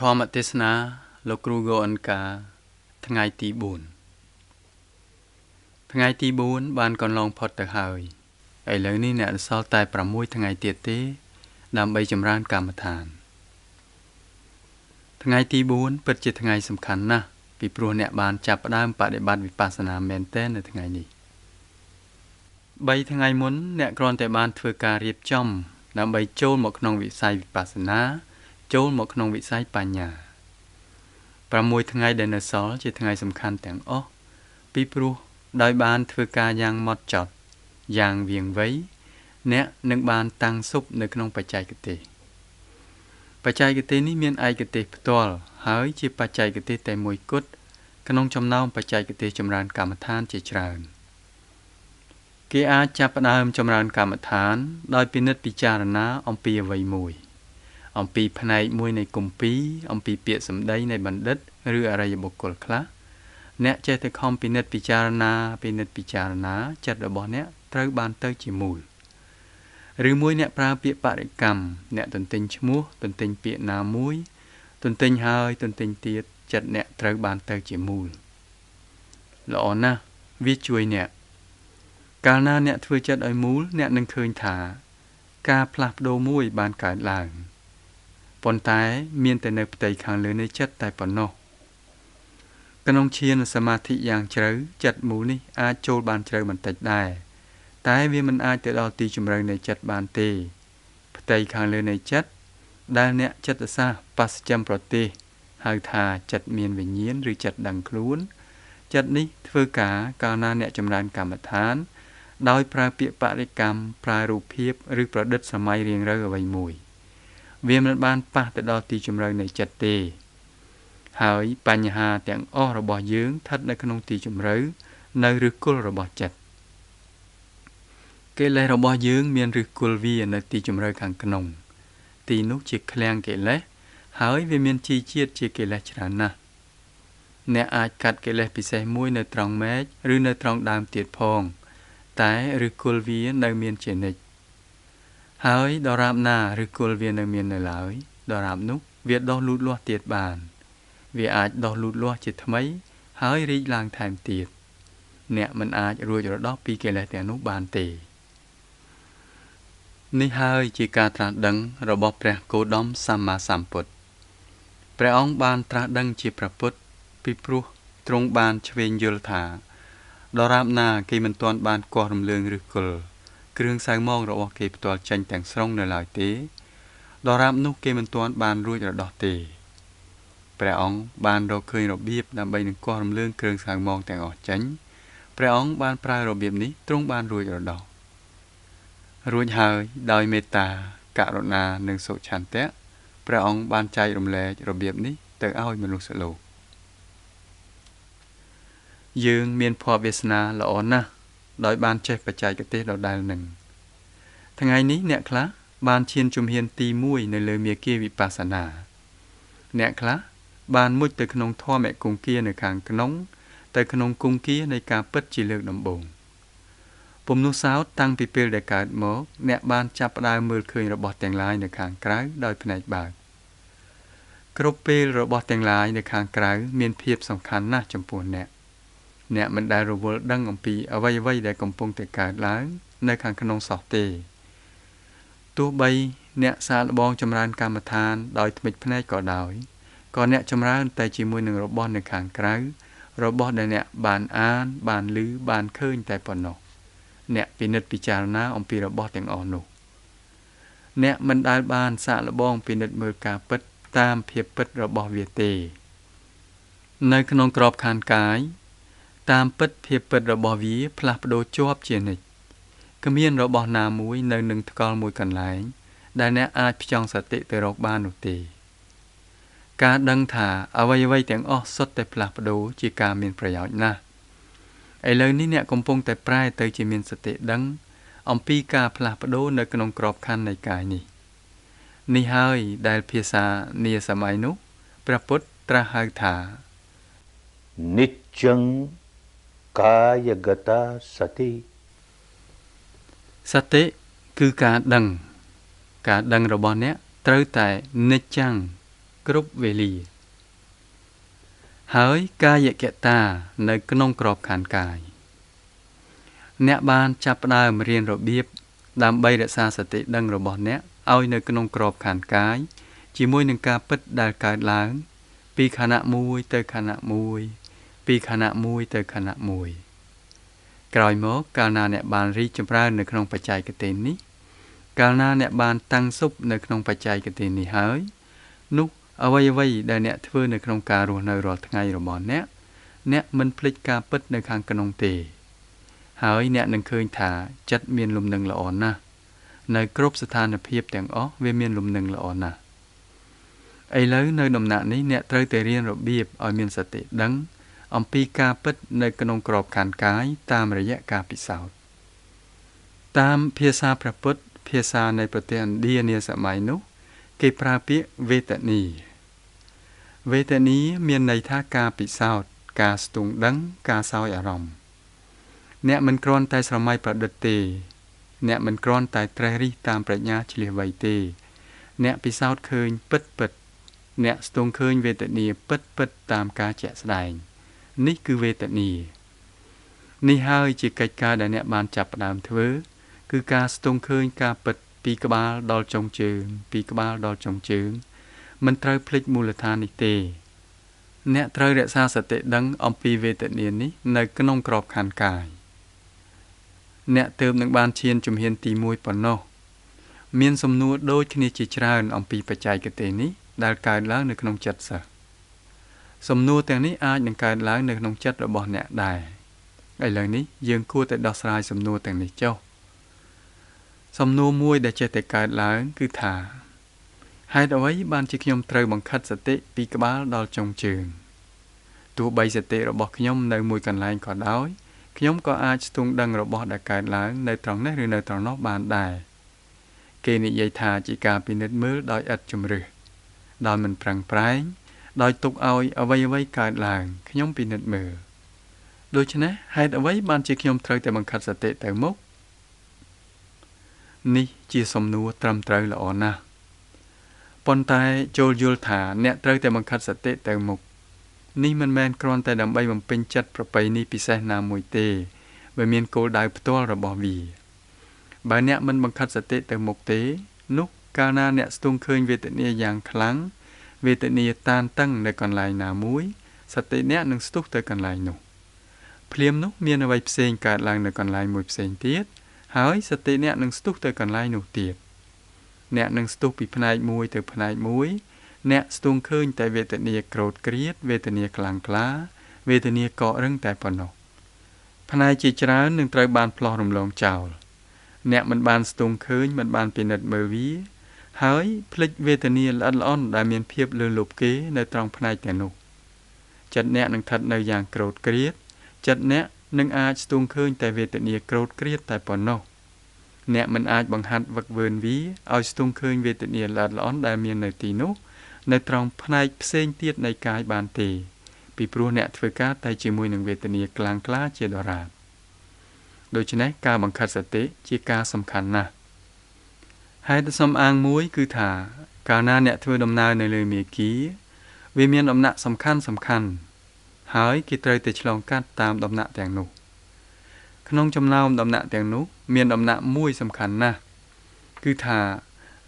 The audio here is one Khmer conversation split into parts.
ធម្មទេសនាលោកគ្រូហ្គោអិនកាថ្ងៃទី4ថ្ងៃទី4បានកន្លងផុតទៅហើយឥឡូវនេះអ្នកសល់តែ6ថ្ងៃទៀតទេដើម្បីចម្រើនកម្មដ្ឋានថ្ងៃទី4ពិតជាថ្ងៃសំខាន់ណាស់ពីព្រោះអ្នកបានចាប់ផ្ដើមបដិបត្តិវិបស្សនាមែនទែននៅថ្ងៃនេះ3ថ្ងៃមុនអ្នកគ្រាន់តែបានធ្វើការរៀបចំដើម្បីចូលមកក្នុងវិស័យវិបស្សនាចូលមកក្នុងវិស័យបញ្ញា6ថ្ងៃដែលនៅសល់ជាថ្ងៃសំខាន់ទាំងអស់ពីព្រោះដោយបានធ្វើការយ៉ាងម៉ត់ចត់យ៉ាងវៀងវៃអ្នកនឹងបានតាំងសុបនៅក្នុងបច្ចេកទេសបច្ចេកទេសនេះមានឯកទេសផ្ទាល់ហើយជាបច្ចេកទេសតែមួយគត់ក្នុងចំណោមបច្ចេកទេសចម្រើនកម្មដ្ឋានជាច្រើនគេអាចចាប់ផ្ដើមចម្រើនកម្មដ្ឋានដោយពិនិត្យពិចារណាអំពីអ្វីមួយអំពីផ្នែកមួយនៃគម្ពីរអំពីពាក្យសម្ដីនៃបណ្ឌិតឬអរិយបុគ្គលខ្លះអ្នកចេះតែខំពិនិត្យពិចារណាពិនិត្យពិចារណាចិត្តរបស់អ្នកត្រូវបានទៅជាមូលឬមួយអ្នកប្រើពាក្យបរិកម្មអ្នកទន្ទិញឈ្មោះទន្ទិញពាក្យណាមួយទន្ទិញហើយទន្ទិញទៀតចិត្តអ្នកត្រូវបានទៅជាមូលល្អណាស់វាជួយអ្នកកាលណាអ្នកធ្វើចិត្តឲ្យមូលអ្នកនឹងឃើញថាការផ្លាស់ប្ដូរមួយបានកើតឡើងប៉ុន្តែមានតែនៅផ្ទៃខាងលើនៃចិត្តតែប៉ុណ្ណោះក្នុងឈានសមាធិយ៉ាងជ្រៅចិត្តមូលនេះអាចចូលបានជ្រៅបន្តិចដែរតែវាមិនអាចទៅដល់ទីជម្រៅនៃចិត្តបានទេផ្ទៃខាងលើនៃចិត្តដែលអ្នកចិត្តសាស្ត្របស្ចិមប្រទេសហៅថាចិត្តមានវិញ្ញាណឬចិត្តដឹងខ្លួនចិត្តនេះធ្វើការកាលណាអ្នកចម្រើនកម្មដ្ឋានដោយប្រើពាក្យបរិកម្មប្រើរូបភាពឬប្រឌិតសម័យរៀងរូវអ្វីមួយវាមិនបានប៉ះទៅដល់ទីជម្រៅនៃចិត្តទេហើយបញ្ហាទាំងអស់របស់យើងស្ថិតនៅក្នុងទីជម្រៅនៅឫសគល់របស់ចិត្តកិលេសរបស់យើងមានឫសគល់វានៅទីជម្រៅខាងក្នុងទីនោះជាឃ្លាំងកិលេសហើយវាមានជីជាតិជាកិលេសច្រើនណាស់អ្នកអាចកាត់កិលេសពិសេសមួយនៅត្រង់មែកឬនៅត្រង់ដើមទៀតផងតែឫសគល់វានៅមានជានិច្ចហើយដរាបណាឫសគល់វានៅមាននៅឡើយដរាបនោះវាដុះលូតលាស់ទៀតបានវាអាចដុះលូតលាស់ជាថ្មីហើយរីកឡើងថែមទៀតអ្នកមិនអាចរួចរដោះពីកិលេសទាំងនោះបានទេនេះហើយជាការត្រាស់ដឹងរបស់ព្រះគោតមសម្មាសម្ពុទ្ធព្រះអង្គបានត្រាស់ដឹងជាព្រះពុទ្ធពីព្រោះទ្រង់បានឆ្វេងយល់ថាដរាបណាគេមិនទាន់បានគាស់រំលើងឫសគល់គ្រឿងសៅម៉ងរបស់គេផ្ទាល់ចេញទាំងស្រុងនៅឡើយទេដរាបនោះគេមិនទាន់បានរួចរដោះទេព្រះអង្គបានរកឃើញរបៀបដើម្បីនឹងគាស់រំលើងគ្រឿងសៅម៉ងទាំងអស់ចេញព្រះអង្គបានប្រើរបៀបនេះទ្រង់បានរួចរដោះរួចហើយដោយមេត្តាករុណានិងសុឆន្ទៈព្រះអង្គបានចែករំលែករបៀបនេះទៅឲ្យមនុស្សលោកយើងមានភ័ព្វវាសនាល្អណាស់ដោយបានចេះបច្ចេកទេសដដែលនឹងថ្ងៃនេះអ្នកខ្លះបានឈានជំហានទី1នៅលើមាគ៌ាវិបស្សនាអ្នកខ្លះបានមុជទៅក្នុងធម្មគង្គគានៅខាងក្នុងទៅក្នុងគង្គគានៃការពិតជាលើកដំបូងពំនោះសោតតាំងពីពេលដែលកើតមកអ្នកបានចាប់ផ្ដើមមើលឃើញរបស់ទាំងឡាយនៅខាងក្រៅដោយភ្នែកបើកគ្រប់ពេលរបស់ទាំងឡាយនៅខាងក្រៅមានភាពសំខាន់ណាស់ចំពោះអ្នកអ្នកមិនដែលរវល់ដឹងអំពីអ្វីៗដែលកំពុងតែកើតឡើងនៅខាងក្នុងសោះទេទោះបីអ្នកសាកល្បងចម្រើនកម្មដ្ឋានដោយថ្មិចភ្នែកក៏ដោយក៏អ្នកចម្រើនតែជាមួយនឹងរបស់នៅខាងក្រៅរបស់ដែលអ្នកបានអានបានឮបានឃើញតែប៉ុណ្ណោះអ្នកពិនិត្យពិចារណាអំពីរបស់ទាំងអស់នោះអ្នកមិនដែលបានសាកល្បងពិនិត្យមើលការពិតតាមភាពពិតរបស់វាទេនៅក្នុងក្របខ័ណ្ឌកាយតាមពិតភាពពិតរបស់វាផ្លាស់ប្ដូរជាប់ជានិច្ចគ្មានរបស់ណាមួយនៅនឹងថ្កល់មួយកន្លែងដែលអ្នកអាចផ្ចង់សតិទៅរកបាននោះទេការដឹងថាអ្វីៗទាំងអស់សុទ្ធតែផ្លាស់ប្ដូរជាការមានប្រយោជន៍ណាស់ឥឡូវនេះអ្នកកំពុងតែប្រែទៅជាមានសតិដឹងអំពីការផ្លាស់ប្ដូរនៅក្នុងក្របខ័ណ្ឌនៃកាយនេះនេះហើយដែលភាសានាសម័យនោះព្រះពុទ្ធត្រាស់ហៅថានិច្ចំកាយកតាសតិសតិគឺការដឹងការដឹងរបស់អ្នកត្រូវតែនិច្ចំ គ្រប់វេលាហើយកាយកតានៅក្នុងក្របខ័ណ្ឌកាយអ្នកបានចាប់ផ្ដើមរៀនរបៀបដើម្បីរក្សាសតិដឹងរបស់អ្នកឲ្យនៅក្នុងក្របខ័ណ្ឌកាយជាមួយនឹងការពិតដែលកើតឡើងពីខណៈមួយទៅខណៈមួយពីខណៈមួយទៅខណៈមួយក្រោយមកកាលណាអ្នកបានរីកចម្រើននៅក្នុងបច្ចេកទេសនេះកាលណាអ្នកបានតាំងសុបនៅក្នុងបច្ចេកទេសនេះហើយនោះអ្វីៗដែលអ្នកធ្វើនៅក្នុងការរស់នៅរាល់ថ្ងៃរបស់អ្នកអ្នកមិនភ្លេចការពិតនៅខាងក្នុងទេហើយអ្នកនឹងឃើញថាចិត្តមានលំនឹងល្អណាស់នៅគ្រប់ស្ថានភាពទាំងអស់វាមានលំនឹងល្អណាស់ឥឡូវនៅដំណាក់នេះអ្នកត្រូវតែរៀនរបៀបឲ្យមានសតិដឹងអំពីការពិតនៅក្នុងក្របខ័ណ្ឌកាយតាមរយៈការពិសោធន៍តាមភាសាព្រះពុទ្ធភាសានៃប្រទេសឥណ្ឌានាសម័យនោះគេប្រើពាក្យវេទនីវេទនីមានន័យថាការពិសោធន៍ការស្ទង់ដឹងការសោយអារម្មណ៍អ្នកមិនគ្រាន់តែស្រមៃប្រឌិតទេអ្នកមិនគ្រាន់តែត្រេះរិះតាមប្រាជ្ញាឆ្លៀសវៃទេអ្នកពិសោធន៍ឃើញពិតពិតអ្នកស្ទង់ឃើញវេទនាពិតពិតតាមការជាក់ស្ដែងនេះគឺវេទនានេះហើយជាកិច្ចការដែលអ្នកបានចាប់ផ្ដើមធ្វើគឺការស្ទង់ឃើញការពិតពីក្បាលដល់ចុងជើងពីក្បាលដល់ចុងជើងមិនត្រូវភ្លេចមូលដ្ឋាននេះទេអ្នកត្រូវរក្សាសតិដឹងអំពីវេទនានេះនៅក្នុងក្របខ័ណ្ឌកាយអ្នកទើបនឹងបានឈានជំហានទី1ប៉ុណ្ណោះមានសំណួរដូចគ្នាជាច្រើនអំពីបច្ចេកទេសនេះដែលកើតឡើងនៅក្នុងចិត្តសិស្សសំណួរទាំងនេះអាចនឹងកើតឡើងនៅក្នុងចិត្តរបស់អ្នកដែរឥឡូវនេះយើងគួរតែដោះស្រាយសំណួរទាំងនេះចុះសំណួរមួយដែលចេះតែកើតឡើងគឺថាហេតុអ្វីបានជាខ្ញុំត្រូវបង្ខិតសតិពីក្បាលដល់ចុងជើងទោះបីសតិរបស់ខ្ញុំនៅមួយកន្លែងក៏ដោយខ្ញុំក៏អាចស្ទង់ដឹងរបស់ដែលកើតឡើងនៅត្រង់នេះឬនៅត្រង់នោះបានដែរគេនិយាយថាជាការពិនិត្យមើលដោយឥតជម្រើសដោយមិនប្រឹងប្រែងដោយទុកឲ្យអ្វីៗកើតឡើងខ្ញុំពិនិត្យមើលដូច្នេះហេតុអ្វីបានជាខ្ញុំត្រូវតែបង្ខិតសតិទៅមុខនេះជាសំណួរត្រឹមត្រូវល្អណាស់ប៉ុន្តែចូលយល់ថាអ្នកត្រូវតែបង្ខិតសតិទៅមុខនេះមិនមែនគ្រាន់តែដើម្បីបំពេញចិត្តប្រពៃណីពិសេសណាមួយទេវាមានគោលដៅផ្ទាល់របស់វាបើអ្នកមិនបង្ខិតសតិទៅមុខទេនោះកាលណាអ្នកស្ទង់ឃើញវេទនាយ៉ាងខ្លាំងវេទនាតានតឹងនៅកន្លែងណាមួយសតិអ្នកនឹងស្ទុះទៅកន្លែងនោះភ្លាមនោះមានអ្វីផ្សេងកើតឡើងនៅកន្លែងមួយផ្សេងទៀតហើយសតិអ្នកនឹងស្ទុះទៅកន្លែងនោះទៀតអ្នកនឹងស្ទុះពីផ្នែកមួយទៅផ្នែកមួយអ្នកស្ទង់ឃើញតែវេទនាក្រោធក្រៀតវេទនាខ្លាំងក្លាវេទនាកករឹងតែប៉ុណ្ណោះផ្នែកជាច្រើននឹងត្រូវបានផ្លោះរំលងចោលអ្នកមិនបានស្ទង់ឃើញមិនបានពិនិត្យមើលវាហើយភ្លេចវេទនាល្អិតល្អន់ដែលមានភាពលឿនលុបគេនៅត្រង់ផ្នែកទាំងនោះចិត្តអ្នកនឹងស្ថិតនៅយ៉ាងក្រោធក្រៀតចិត្តអ្នកនឹងអាចស្ទង់ឃើញតែវេទនាក្រោធក្រៀតតែប៉ុណ្ណោះអ្នកមិនអាចបង្ហាត់វឹកវើវាឲ្យស្ទង់ឃើញវេទនាល្អិតល្អន់ដែលមាននៅទីនោះនៅត្រង់ផ្នែកផ្សេងទៀតនៃកាយបានទេពីព្រោះអ្នកធ្វើការតែជាមួយនឹងវេទនាខ្លាំងក្លាជាដរាបដូច្នេះការបង្ខិតសតិជាការសំខាន់ណាស់ហេតុសំអាងមួយគឺថាកាលណាអ្នកធ្វើដំណើរនៅលើមាគ៌ាវាមានដំណាក់សំខាន់សំខាន់ហើយគេត្រូវតែឆ្លងកាត់តាមដំណាក់ទាំងនោះក្នុងចំណោមដំណាក់ទាំងនោះមានដំណាក់មួយសំខាន់ណាស់គឺថា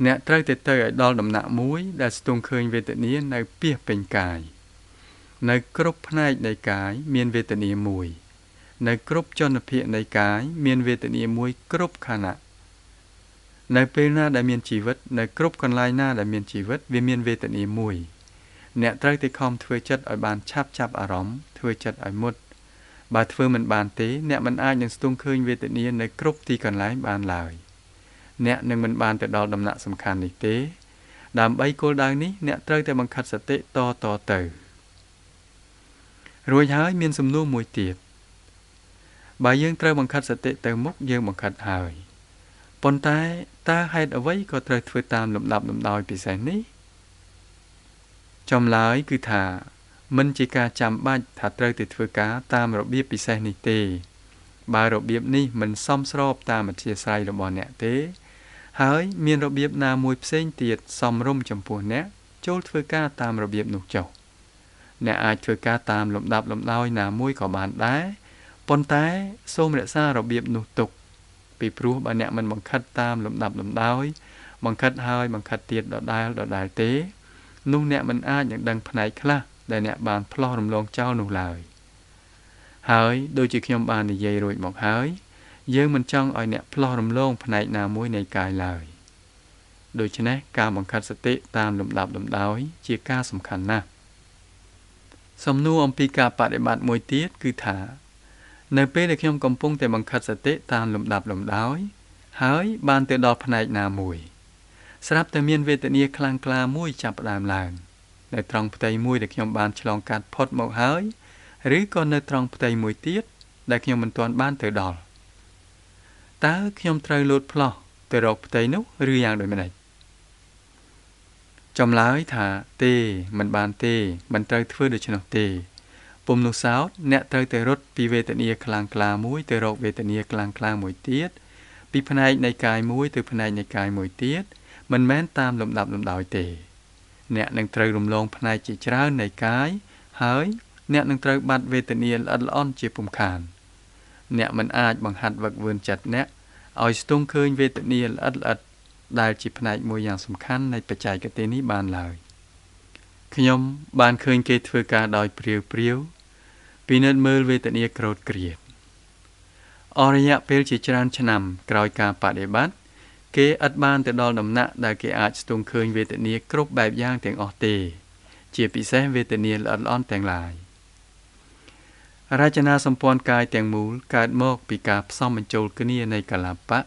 អ្នកត្រូវតែទៅឲ្យដល់ដំណាក់មួយដែលស្ទង់ឃើញវេទនានៅពាសពេញកាយនៅគ្រប់ផ្នែកនៃកាយមានវេទនាមួយនៅគ្រប់ចលភាគនៃកាយមានវេទនាមួយគ្រប់ខណៈនៅពេលណាដែលមានជីវិតនៅគ្រប់កន្លែងណាដែលមានជីវិតវាមានវេទនាមួយអ្នកត្រូវតែខំធ្វើចិត្តឲ្យបានឆាប់ចាប់អារម្មណ៍ធ្វើចិត្តឲ្យមុតបើធ្វើមិនបានទេអ្នកមិនអាចនឹងស្ទង់ឃើញវេទនានៅគ្រប់ទីកន្លែងបានឡើយអ្នកនឹងមិនបានទៅដល់ដំណាក់សំខាន់នេះទេដើម្បីគោលដៅនេះអ្នកត្រូវតែបង្ខិតសតិតតទៅរួចហើយមានសំណួរមួយទៀតបើយើងត្រូវបង្ខិតសតិទៅមុខយើងបង្ខិតហើយប៉ុន្តែតើហេតុអ្វីក៏ត្រូវធ្វើតាមលំដាប់លំដោយពិសេសនេះចម្លើយគឺថាមិនជាការចាំបាច់ថាត្រូវតែធ្វើការតាមរបៀបពិសេសនេះទេបើរបៀបនេះមិនសមស្របតាមអធ្យាស្រ័យរបស់អ្នកទេហើយមានរបៀបណាមួយផ្សេងទៀតសមរម្យចំពោះអ្នក ចូលធ្វើការតាមរបៀបនោះចុះអ្នកអាចធ្វើការតាមលំដាប់លំដោយណាមួយក៏បានដែរប៉ុន្តែសូមរក្សារបៀបនោះទុកពីព្រោះបើអ្នកមិនបង្ខិតតាមលំដាប់លំដោយបង្ខិតហើយបង្ខិតទៀតដដែលដដែលទេនោះអ្នកមិនអាចនឹងដឹងផ្នែកខ្លះដែលអ្នកបានផ្លោះរំលងចោលនោះឡើយហើយដូចជាខ្ញុំបាននិយាយរួចមកហើយយើងមិនចង់ឲ្យអ្នកផ្លោះរំលងផ្នែកណាមួយនៃកាយឡើយដូច្នេះការបង្ខិតសតិតាមលំដាប់លំដោយជាការសំខាន់ណាស់សំណួរអំពីការបដិបត្តិមួយទៀតគឺថានៅពេលដែលខ្ញុំកំពុងតែបង្ខិតសតិតាមលំដាប់លំដោយហើយបានទៅដល់ផ្នែកណាមួយស្រាប់តែមានវេទនាខ្លាំងក្លាមួយចាប់ផ្ដើមឡើងនៅត្រង់ផ្ទៃមួយដែលខ្ញុំបានឆ្លងកាត់ផុតមកហើយឬក៏នៅត្រង់ផ្ទៃមួយទៀតដែលខ្ញុំមិនទាន់បានទៅដល់តើខ្ញុំត្រូវលោតផ្លោះទៅរកផ្ទៃនោះឬយ៉ាងដូចម្តេចចម្លើយថាទេមិនបានទេមិនត្រូវធ្វើដូច្នោះទេពុំនោះសោតអ្នកត្រូវតែរត់ពីវេទនាខ្លាំងក្លាមួយទៅរកវេទនាខ្លាំងក្លាមួយទៀតពីផ្នែកនៃកាយមួយទៅផ្នែកនៃកាយមួយទៀតមិនមែនតាមលំដាប់លំដោយទេអ្នកនឹងត្រូវរំលងផ្នែកជាច្រើននៃកាយហើយអ្នកនឹងត្រូវបាត់វេទនាល្អិតល្អន់ជាពុំខានអ្នកមិនអាចបង្ហាត់វឹកវើចិត្តអ្នកឲ្យស្ទង់ឃើញវេទនាល្អិតល្អិតដែលជាផ្នែកមួយយ៉ាងសំខាន់នៃបច្ចេកទេសនេះបានឡើយខ្ញុំបានឃើញគេធ្វើការដោយព្រាវៗពិនិត្យមើលវេទនាក្រោតគ្រៀតអស់រយៈពេលជាច្រើនឆ្នាំក្រោយការបដិបត្តិគេឥតបានទៅដល់ដំណាក់ដែលគេអាចស្ទង់ឃើញវេទនាគ្រប់បែបយ៉ាងទាំងអស់ទេជាពិសេសវេទនាល្អិតល្អន់ទាំងឡាយរចនាសម្ព័ន្ធកាយទាំងមូលកើតមកពីការផ្សំបញ្ចូលគ្នានៃកលាបៈ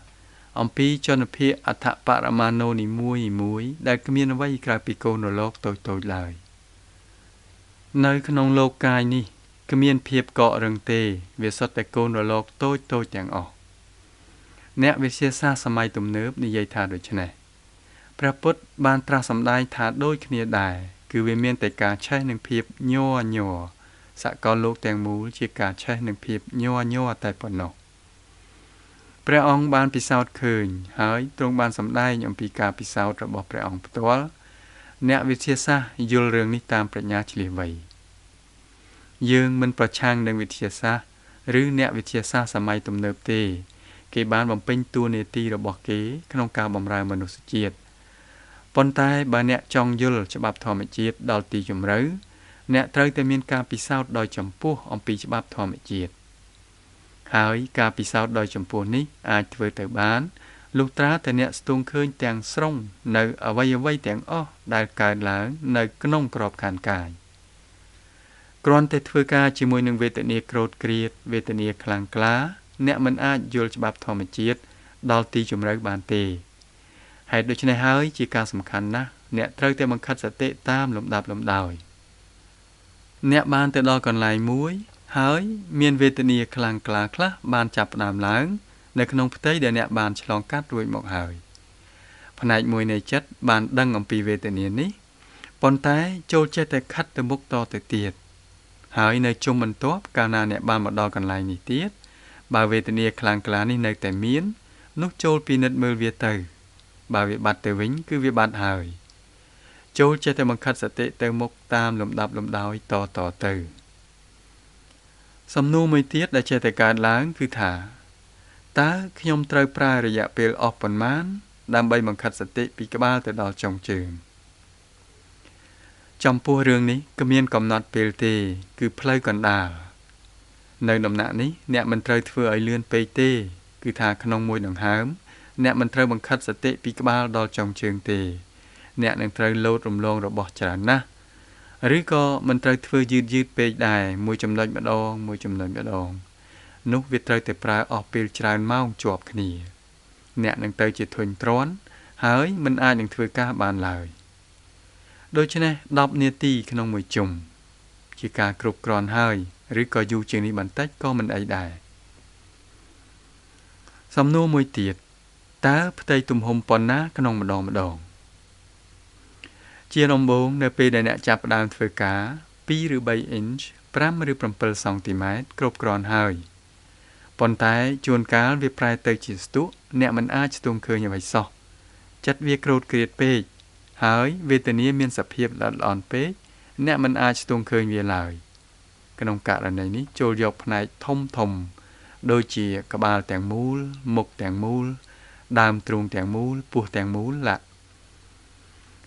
អំពីជនភាគអដ្ឋបរមាណូនីមួយៗដែលគ្មានអ្វីក្រៅពីកូនរលកតូចៗឡើយនៅក្នុងលោកកាយនេះគ្មានភាពកករឹងទេវាសុទ្ធតែកូនរលកតូចៗទាំងអស់អ្នកវិទ្យាសាស្ត្រសម័យទំនើបនិយាយថាដូច្នេះព្រះពុទ្ធបានត្រាស់សម្ដែងថាដូចគ្នាដែរគឺវាមានតែការឆេះនឹងភាពញ័រញ័រសកលលោកទាំងមូលជាការឆេះនឹងភាពញ័រញ័រតែប៉ុណ្ណោះព្រះអង្គបានពិសោធន៍ឃើញហើយទ្រង់បានសម្ដែងអំពីការពិសោធន៍របស់ព្រះអង្គផ្ទាល់អ្នកវិទ្យាសាស្ត្រយល់រឿងនេះតាមប្រាជ្ញាឈ្លាសវៃយើងមិនប្រឆាំងនឹងវិទ្យាសាស្ត្រឬអ្នកវិទ្យាសាស្ត្រសម័យទំនើបទេគេបានបំពេញតួនាទីរបស់គេក្នុងការបម្រើមនុស្សជាតិប៉ុន្តែបើអ្នកចង់យល់ច្បាប់ធម្មជាតិដល់ទីជម្រៅអ្នកត្រូវតែមានការពិសោធន៍ដោយចំពោះអំពីច្បាប់ធម្មជាតិហើយការពិសោធន៍ដោយចំពោះនេះអាចធ្វើទៅបានលុះត្រាតែអ្នកស្ទង់ឃើញទាំងស្រុងនៅអ្វីៗទាំងអស់ដែលកើតឡើងនៅក្នុងក្របខ័ណ្ឌកាយគ្រាន់តែធ្វើការជាមួយនឹងវេទនាក្រោតគ្រៀតវេទនាខ្លាំងក្លាអ្នកមិនអាចយល់ច្បាប់ធម្មជាតិដល់ទីជម្រៅបានទេហេតុដូច្នេះហើយជាការសំខាន់ណាស់អ្នកត្រូវតែបង្ខិតសតិតាមលំដាប់លំដោយអ្នកបានទៅដល់កន្លែងមួយហើយមានវេទនាខ្លាំងក្លាខ្លះបានចាប់ផ្ដើមឡើងនៅក្នុងផ្ទៃដែលអ្នកបានឆ្លងកាត់រួចមកហើយផ្នែកមួយនៃចិត្តបានដឹងអំពីវេទនានេះប៉ុន្តែចូលចេះតែខិតទៅមុខតទៅទៀតហើយនៅជុំបន្ទាប់កាលណាអ្នកបានមកដល់កន្លែងនេះទៀតបើវេទនាខ្លាំងក្លានេះនៅតែមាននោះចូលពិនិត្យមើលវាទៅបើវាបាត់ទៅវិញគឺវាបាត់ហើយចូលចេះតែបង្ខិតសតិទៅមុខតាមលំដាប់លំដោយតតទៅសំណួរមួយទៀតដែលចេះតែកើតឡើងគឺថាតើខ្ញុំត្រូវប្រើរយៈពេលអស់ប៉ុន្មានដើម្បីបង្ខិតសតិពីក្បាលទៅដល់ចុងជើងចំពោះរឿងនេះគ្មានកំណត់ពេលទេគឺផ្លូវកណ្ដាលនៅដំណាក់នេះអ្នកមិនត្រូវធ្វើឲ្យលឿនពេកទេគឺថាក្នុងមួយដង្ហើមអ្នកមិនត្រូវបង្ខិតសតិពីក្បាលដល់ចុងជើងទេអ្នកនឹងត្រូវលោតរំលងរបស់ច្រើនណាស់ឬក៏មិនត្រូវធ្វើយឺតៗពេកដែរមួយចំណុចម្ដងមួយចំណុចម្ដងនោះវាត្រូវតែប្រើអស់ពេលច្រើនម៉ោងជាប់គ្នាអ្នកនឹងទៅជាធុញទ្រាន់ហើយមិនអាចនឹងធ្វើការបានឡើយដូច្នេះ10នាទីក្នុងមួយជុំជាការគ្រប់គ្រាន់ហើយឬក៏យូរជាងនេះបន្តិចក៏មិនអីដែរសំណួរមួយទៀតតើផ្ទៃទំហំប៉ុណ្ណាក្នុងម្ដងម្ដងជាដំបូងនៅពេលដែលអ្នកចាប់ផ្ដើមធ្វើការ2ឬ3អ៊ីន5ឬ7សង់ទីម៉ែត្រគ្រប់គ្រាន់ហើយប៉ុន្តែជួនកាលវាប្រែទៅជាស្ទក់អ្នកមិនអាចស្ទង់ឃើញអ្វីសោះចិត្តវាក្រោតគ្រៀតពេក ហើយវេទនាមានសភាពល្អិតល្អន់ពេកអ្នកមិនអាចស្ទង់ឃើញវាឡើយក្នុងករណីនេះចូលយកផ្នែកធំធំដូចជាក្បាលទាំងមូលមុខទាំងមូលដើមទ្រូងទាំងមូលពោះទាំងមូលឡា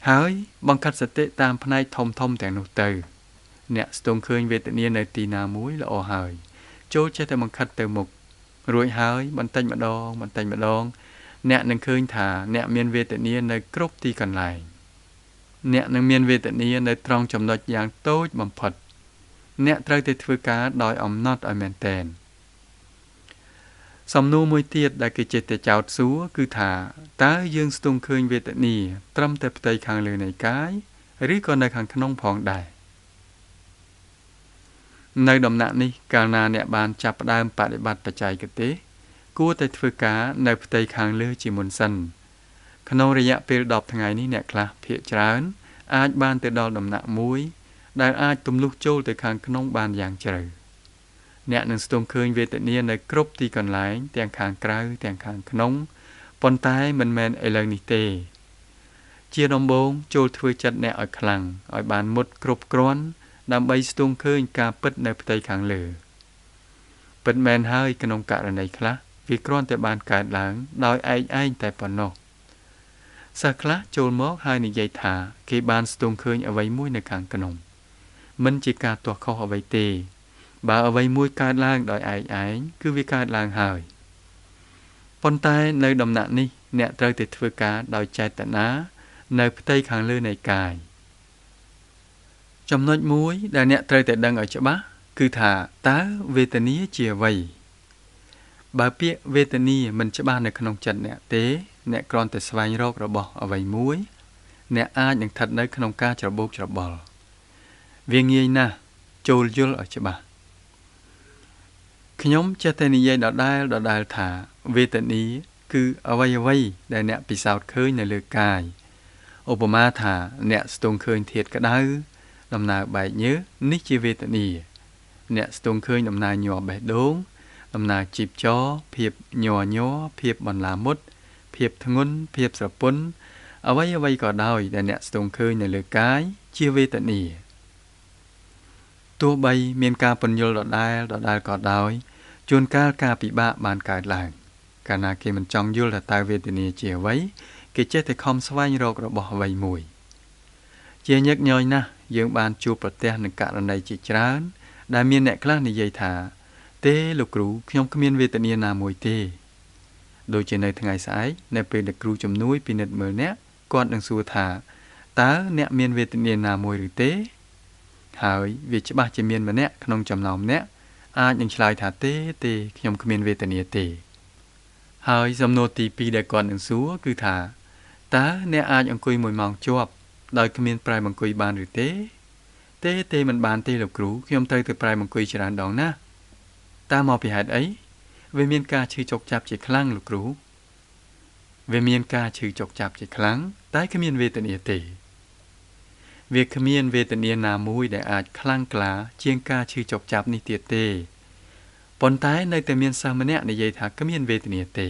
ហើយបង្ខិតសតិតាមផ្នែកធំធំទាំងនោះទៅអ្នកស្ទង់ឃើញវេទនានៅទីណាមួយល្អហើយចូលចេះតែបង្ខិតទៅមុខរួចហើយបន្តិចម្ដងបន្តិចម្ដងអ្នកនឹងឃើញថាអ្នកមានវេទនានៅគ្រប់ទីកន្លែងអ្នកនឹងមានវេទនានៅត្រង់ចំណុចយ៉ាងតូចបំផុតអ្នកត្រូវតែធ្វើការដោយអំណត់ឲ្យមែនទែនសំណួរមួយទៀតដែលគេចេះតែចោទសួរគឺថាតើយើងស្ទង់ឃើញវេទនាត្រឹមតែផ្ទៃខាងលើនៃកាយឬក៏នៅខាងក្នុងផងដែរនៅដំណាក់នេះកាលណាអ្នកបានចាប់ផ្ដើមបដិបត្តិបច្ចេកទេសគួរតែធ្វើការនៅផ្ទៃខាងលើជាមុនសិនក្នុងរយៈពេល10ថ្ងៃនេះអ្នកខ្លះភាគច្រើនអាចបានទៅដល់ដំណាក់មួយដែលអាចទម្លុះចូលទៅខាងក្នុងបានយ៉ាងជ្រៅអ្នកនឹងស្ទង់ឃើញវេទនានៅគ្រប់ទីកន្លែងទាំងខាងក្រៅទាំងខាងក្នុងប៉ុន្តែមិនមែនឥឡូវនេះទេជាដំបូងចូលធ្វើចិត្តអ្នកឲ្យខ្លាំងឲ្យបានមុតគ្រប់គ្រាន់ដើម្បីស្ទង់ឃើញការពិតនៅផ្ទៃខាងលើពិតមែនហើយក្នុងករណីខ្លះវាគ្រាន់តែបានកើតឡើងដោយឯកឯងតែប៉ុណ្ណោះសិស្សខ្លះចូលមកហើយនិយាយថាគេបានស្ទង់ឃើញអ្វីមួយនៅខាងក្នុងមិនជាការទាស់ខុសអ្វីទេបើអ្វីមួយកើតឡើងដោយឯកឯងគឺវាកើតឡើងហើយប៉ុន្តែនៅដំណាក់នេះអ្នកត្រូវតែធ្វើការដោយចេតនានៅផ្ទៃខាងលើនៃកាយចំណុចមួយដែលអ្នកត្រូវតែដឹងឲ្យច្បាស់គឺថាតើវេទនាជាអ្វីបើពាក្យវេទនាមិនច្បាស់នៅក្នុងចិត្តអ្នកទេអ្នកគ្រាន់តែស្វែងរករបស់អ្វីមួយអ្នកអាចនឹងស្ថិតនៅក្នុងការច្របូកច្របល់វាងាយណាស់ចូលយល់ឲ្យច្បាស់ខ្ញុំចេះតែនិយាយដដែលថាវេទនាគឺអ្វីៗដែលអ្នកពិសោធន៍ឃើញនៅលើកាយឧបមាថាអ្នកស្ទង់ឃើញធាតុក្តៅដំណើរបែកញើសនេះជាវេទនាអ្នកស្ទង់ឃើញដំណើរញ័របេះដូងដំណើរជីបចរភាពញ័រញ័រភាពបន្លាមុតភាពធ្ងន់ភាពស្រពន់អ្វីៗក៏ដោយដែលអ្នកស្ទង់ឃើញនៅលើកាយជាវេទនាទោះបីមានការពន្យល់ដដែលក៏ដោយជួនកាលការពិបាកបានកើតឡើងកាលណាគេមិនចង់យល់ថាតើវេទនាជាអ្វីគេចេះតែខំស្វែងរករបស់អ្វីមួយជាញឹកញយណាស់យើងបានជួបប្រទះនឹងករណីជាច្រើនដែលមានអ្នកខ្លះនិយាយថាទេលោកគ្រូខ្ញុំគ្មានវេទនាណាមួយទេដូចជានៅថ្ងៃស្អែកនៅពេលដែលគ្រូជំនួយពិនិត្យមើលអ្នកគាត់នឹងសួរថាតើអ្នកមានវេទនាណាមួយឬទេហើយវាច្បាស់ជាមានម្នាក់ក្នុងចំណោមអ្នកអាចនឹងឆ្លើយថាទេខ្ញុំគ្មានវេទនាទេហើយសំណួរទី2ដែលគាត់នឹងសួរគឺថាតើអ្នកអាចអង្គុយ1ម៉ោងជាប់ដោយគ្មានប្រែបង្គុយបានឬទេទេមិនបានទេលោកគ្រូខ្ញុំត្រូវទៅប្រែបង្គុយច្រើនដងណាស់តើមកពីហេតុអីវាមានការឈឺចុកចាប់ជាខ្លាំងលោកគ្រូវាមានការឈឺចុកចាប់ជាខ្លាំងតែគ្មានវេទនាទេវាគ្មានវេទនាណាមួយដែលអាចខ្លាំងក្លាជាងការឈឺចុកចាប់នេះទៀតទេប៉ុន្តែនៅតែមានសិស្សម្នាក់និយាយថាគ្មានវេទនាទេ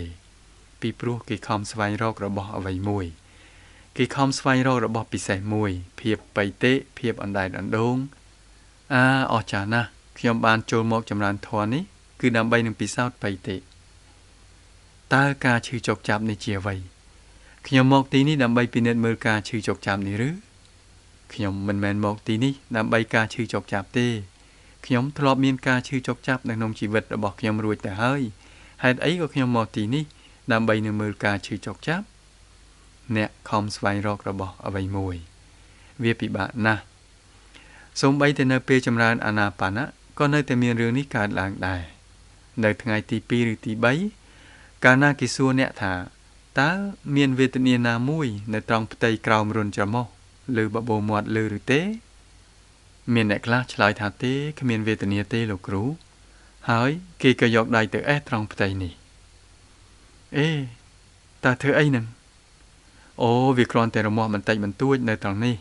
ពីព្រោះគេខំស្វែងរករបស់អ្វីមួយគេខំស្វែងរករបស់ពិសេសមួយភាពបៃតេភាពអណ្ដែតអណ្ដូងអស្ចារ្យណាស់ខ្ញុំបានចូលមកចម្រើនធម៌នេះគឺដើម្បីនឹងពិសោធន៍បៃតេតើការឈឺចុកចាប់នេះជាអ្វីខ្ញុំមកទីនេះដើម្បីពិនិត្យមើលការឈឺចុកចាប់នេះឬខ្ញុំមិនមែនមកទីនេះដើម្បីការឈឺចុកចាប់ទេខ្ញុំធ្លាប់មានការឈឺចុកចាប់នៅក្នុងជីវិតរបស់ខ្ញុំរួចទៅហើយហេតុអីក៏ខ្ញុំមកទីនេះដើម្បីនឹងមើលការឈឺចុកចាប់អ្នកខំស្វែងរករបស់អ្វីមួយវាពិបាកណាស់សូម្បីតែនៅពេលចម្រើនអានាបានៈក៏នៅតែមានរឿងនេះកើតឡើងដែរនៅថ្ងៃទី2ឬទី3កាលណាគេសួរអ្នកថាតើមានវេទនាណាមួយនៅត្រង់ផ្ទៃក្រោមរន្ធច្រមុះឬបបោមាត់លើឬទេមានអ្នកខ្លះឆ្លើយថាទេគ្មានវេទនាទេលោកគ្រូហើយគេក៏យកដៃទៅអេះត្រង់ផ្ទៃនេះអេតើធ្វើអីនឹងអូវាគ្រាន់តែរមាស់បន្តិចបន្តួចនៅត្រង់នេះ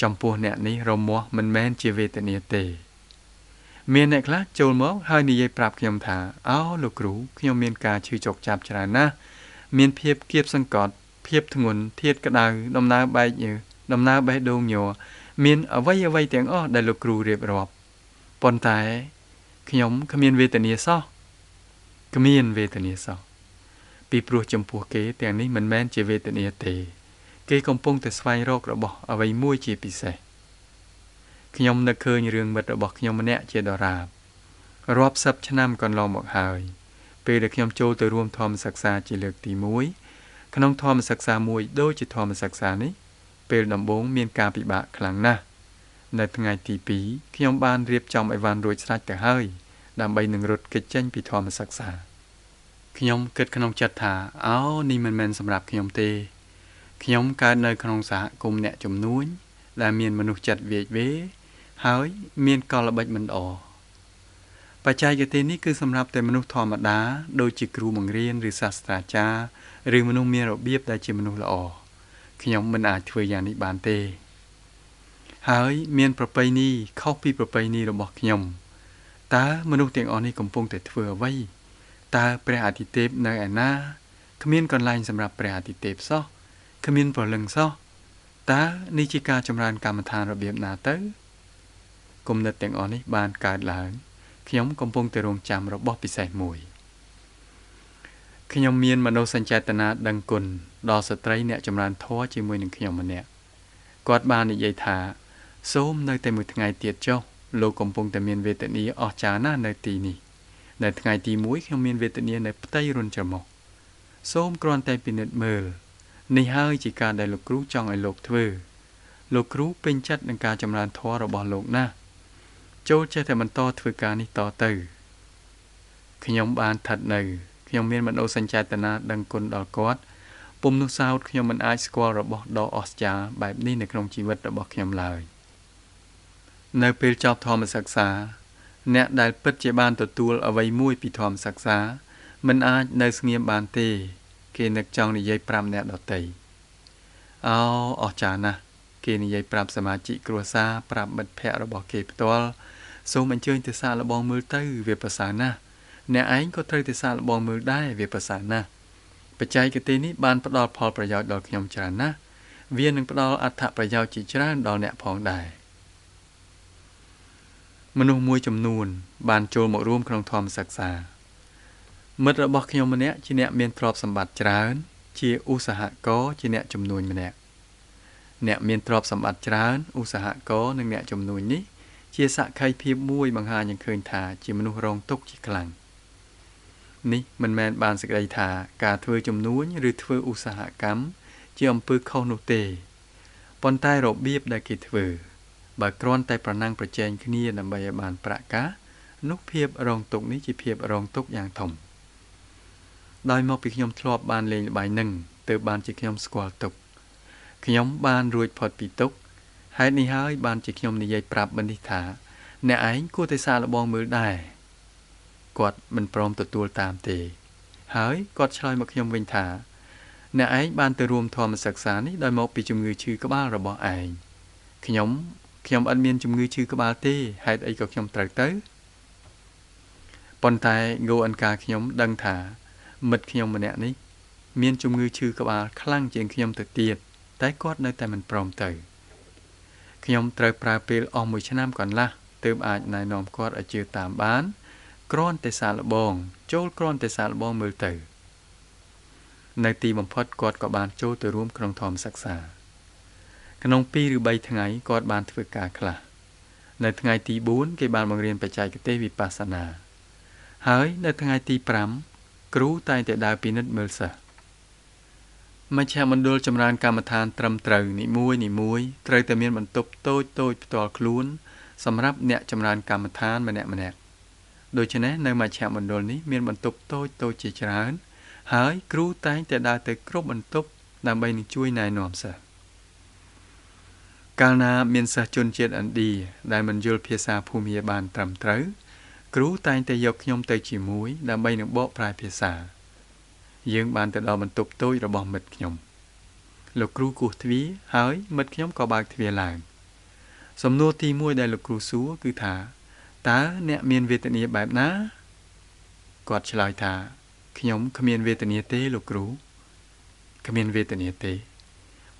ចំពោះអ្នកនេះរមាស់មិនមែនជាវេទនាទេមានអ្នកខ្លះចូលមកហើយនិយាយប្រាប់ខ្ញុំថាអូលោកគ្រូខ្ញុំមានការឈឺចុកចាប់ច្រើនណាស់មានភាពគៀបសង្កត់ ភាពធ្ងន់ធាតុក្តៅដំណើរបែកញើសដំណើរបេះដូងញ័រមានអ្វីអ្វីទាំងអស់ដែលលោកគ្រូរៀបរាប់ប៉ុន្តែខ្ញុំគ្មានវេទនាសោះគ្មានវេទនាសោះពីព្រោះចំពោះគេទាំងនេះមិនមែនជាវេទនាទេគេកំពុងតែស្វែងរករបស់អ្វីមួយជាពិសេសខ្ញុំនឹកឃើញរឿងមិត្តរបស់ខ្ញុំម្នាក់ជាដរាបរាប់សិបឆ្នាំកន្លងមកហើយពេលដែលខ្ញុំចូលទៅរួមធម្មសិក្សាជាលើកទី1ក្នុងធម្មសិក្សាមួយដូចជាធម្មសិក្សានេះពេលដំបូងមានការពិបាកខ្លាំងណាស់នៅថ្ងៃទី2ខ្ញុំបានរៀបចំអីវ៉ាន់រួចស្រេចទៅហើយដើម្បីនឹងរត់គេចចេញពីធម្មសិក្សាខ្ញុំគិតក្នុងចិត្តថាអោនេះមិនមែនសម្រាប់ខ្ញុំទេខ្ញុំកើតនៅក្នុងសហគមន៍អ្នកជំនួញដែលមានមនុស្សចិត្តវាយវេហើយមានកលល្បិចមិនល្អបច្ចេកទេសនេះគឺសម្រាប់តែមនុស្សធម្មតាដូចជាគ្រូបង្រៀនឬសាស្ត្រាចារ្យឬមនុស្សមានរបៀបដែលជាមនុស្សល្អខ្ញុំមិនអាចធ្វើយ៉ាងនេះបានទេហើយមានប្រពៃណីខុសពីប្រពៃណីរបស់ខ្ញុំតើមនុស្សទាំងអស់នេះកំពុងតែធ្វើអ្វីតើព្រះអាទិទេពនៅឯណាគ្មានកន្លែងសម្រាប់ព្រះអាទិទេពសោះគ្មានព្រលឹងសោះតើនេះជាការចម្រើនកម្មដ្ឋានរបៀបណាទៅគំនិតទាំងអស់នេះបានកើតឡើងខ្ញុំកំពុងតែរងចាំរបស់ពិសេសមួយខ្ញុំមានមនោសញ្ចេតនាដឹងគុណដល់ស្ត្រីអ្នកចម្រើនធម៌ជាមួយនឹងខ្ញុំម្នាក់គាត់បាននិយាយថាសូមនៅតែមួយថ្ងៃទៀតចុះលោកកំពុងតែមានវេទនាអស្ចារ្យណាស់នៅទីនេះនៅថ្ងៃទី1ខ្ញុំមានវេទនានៅផ្ទៃរន្ធច្រមុះសូមគ្រាន់តែពិនិត្យមើលនេះហើយជាការដែលលោកគ្រូចង់ឲ្យលោកធ្វើលោកគ្រូពេញចិត្តនឹងការចម្រើនធម៌របស់លោកណាស់ចូលចេះតែបន្តធ្វើការនេះតទៅខ្ញុំបានស្ថិតនៅខ្ញុំមានមនោសញ្ចេតនាដឹងគុណដល់គាត់ពុំនោះសោតខ្ញុំមិនអាចស្គាល់របស់ដ៏អស្ចារ្យបែបនេះនៅក្នុងជីវិតរបស់ខ្ញុំឡើយនៅពេលចប់ធម្មសិក្សាអ្នកដែលពិតជាបានទទួលអ្វីមួយពីធម្មសិក្សាមិនអាចនៅស្ងៀមបានទេគេនឹកចង់និយាយប្រាប់អ្នកដទៃអោអស្ចារ្យណាស់គេនិយាយប្រាប់សមាជិកគ្រួសារប្រាប់មិត្តភ័ក្តិរបស់គេផ្ទាល់សូមអញ្ជើញទៅសាកល្បងមើលទៅវាប្រសើរណាស់អ្នកឯងក៏ត្រូវទៅសាកល្បងមើលដែរវាប្រសើរណាស់បច្ចេកទេសនេះបានផ្ដល់ផលប្រយោជន៍ដល់ខ្ញុំច្រើនណាស់វានឹងផ្ដល់អត្ថប្រយោជន៍ជាច្រើនដល់អ្នកផងដែរមនុស្សមួយចំនួនបានចូលមករួមក្នុងធម្មសិក្សាមិត្តរបស់ខ្ញុំម្នាក់ជាអ្នកមានទ្រព្យសម្បត្តិច្រើនជាឧស្សាហករជាអ្នកជំនួញម្នាក់អ្នកមានទ្រព្យសម្បត្តិច្រើនឧស្សាហករនិងអ្នកជំនួញនេះជាសក្ខីភាពមួយបង្ហាញឲ្យឃើញថាជាមនុស្សរងទុក្ខជាខ្លាំងនេះមិនមែនបានសេចក្តីថាការធ្វើជំនួញឬធ្វើឧស្សាហកម្មជាអំពើខុសនោះទេប៉ុន្តែរបៀបដែលគេធ្វើបើគ្រាន់តែប្រណាំងប្រជែងគ្នាដើម្បីឲ្យបានប្រាក់កាសនោះភាពរងទុក្ខនេះជាភាពរងទុក្ខយ៉ាងធំដោយមកពីខ្ញុំធ្លាប់បានលេងល្បែងនឹងទើបបានជាខ្ញុំស្គាល់ទុក្ខខ្ញុំបានរួចផុតពីទុក្ខហេតុនេះហើយបានជាខ្ញុំនិយាយប្រាប់បណ្ឌិតថាអ្នកឯងគួរតែសាកល្បងមើលដែរគាត់មិនព្រមទទួលតាមទេហើយគាត់ឆ្លើយមកខ្ញុំវិញថាអ្នកឯងបានទៅរួមធម្មសិក្សានេះដោយមកពីជំងឺឈឺក្បាលរបស់ឯងខ្ញុំអត់មានជំងឺឈឺក្បាលទេហេតុអីក៏ខ្ញុំត្រូវទៅប៉ុន្តែងោអង្ការខ្ញុំដឹងថាមិត្តខ្ញុំម្នាក់នេះមានជំងឺឈឺក្បាលខ្លាំងជាងខ្ញុំទៅទៀតតែគាត់នៅតែមិនព្រមទៅខ្ញុំត្រូវប្រើពេលអស់មួយឆ្នាំកន្លះទើបអាចណែនាំគាត់ឲ្យជឿតាមបានគ្រាន់តែសាកល្បងចូលគ្រាន់តែសាកល្បងមើលទៅនៅទីបំផុតគាត់ក៏បានចូលទៅរួមក្នុងធម្មសិក្សាក្នុង2ឬ3ថ្ងៃគាត់បានធ្វើការខ្លះនៅថ្ងៃទី4គេបានបង្រៀនបច្ចេកទេសវិបស្សនាហើយនៅថ្ងៃទី5គ្រូតែងតែដើរពិនិត្យមើលសិស្សមជ្ឈមណ្ឌលចម្រើនកម្មដ្ឋានត្រឹមត្រូវនីមួយនីមួយត្រូវតែមានបន្ទប់តូចតូចផ្ទាល់ខ្លួនសម្រាប់អ្នកចម្រើនកម្មដ្ឋានម្នាក់ម្នាក់ដូច្នេះនៅមជ្ឈមណ្ឌលនេះមានបន្ទប់តូចតូចជាច្រើនហើយគ្រូតែងតែដើរទៅគ្រប់បន្ទប់ដើម្បីនឹងជួយណែនាំសិស្សកាលណាមានសិស្សជនជាតិឥណ្ឌាដែលមិនយល់ភាសាភូមាបានត្រឹមត្រូវគ្រូតែងតែយកខ្ញុំទៅជាមួយដើម្បីនឹងបកប្រែភាសាយើងបានទៅដល់បន្ទប់តូចរបស់មិត្តខ្ញុំលោកគ្រូគោះទ្វារហើយមិត្តខ្ញុំក៏បើកទ្វារឡើងសំណួរទី1ដែលលោកគ្រូសួរគឺថាតើអ្នកមានវេទនាបែបណាគាត់ឆ្លើយថាខ្ញុំគ្មានវេទនាទេលោកគ្រូ គ្មានវេទនាទេ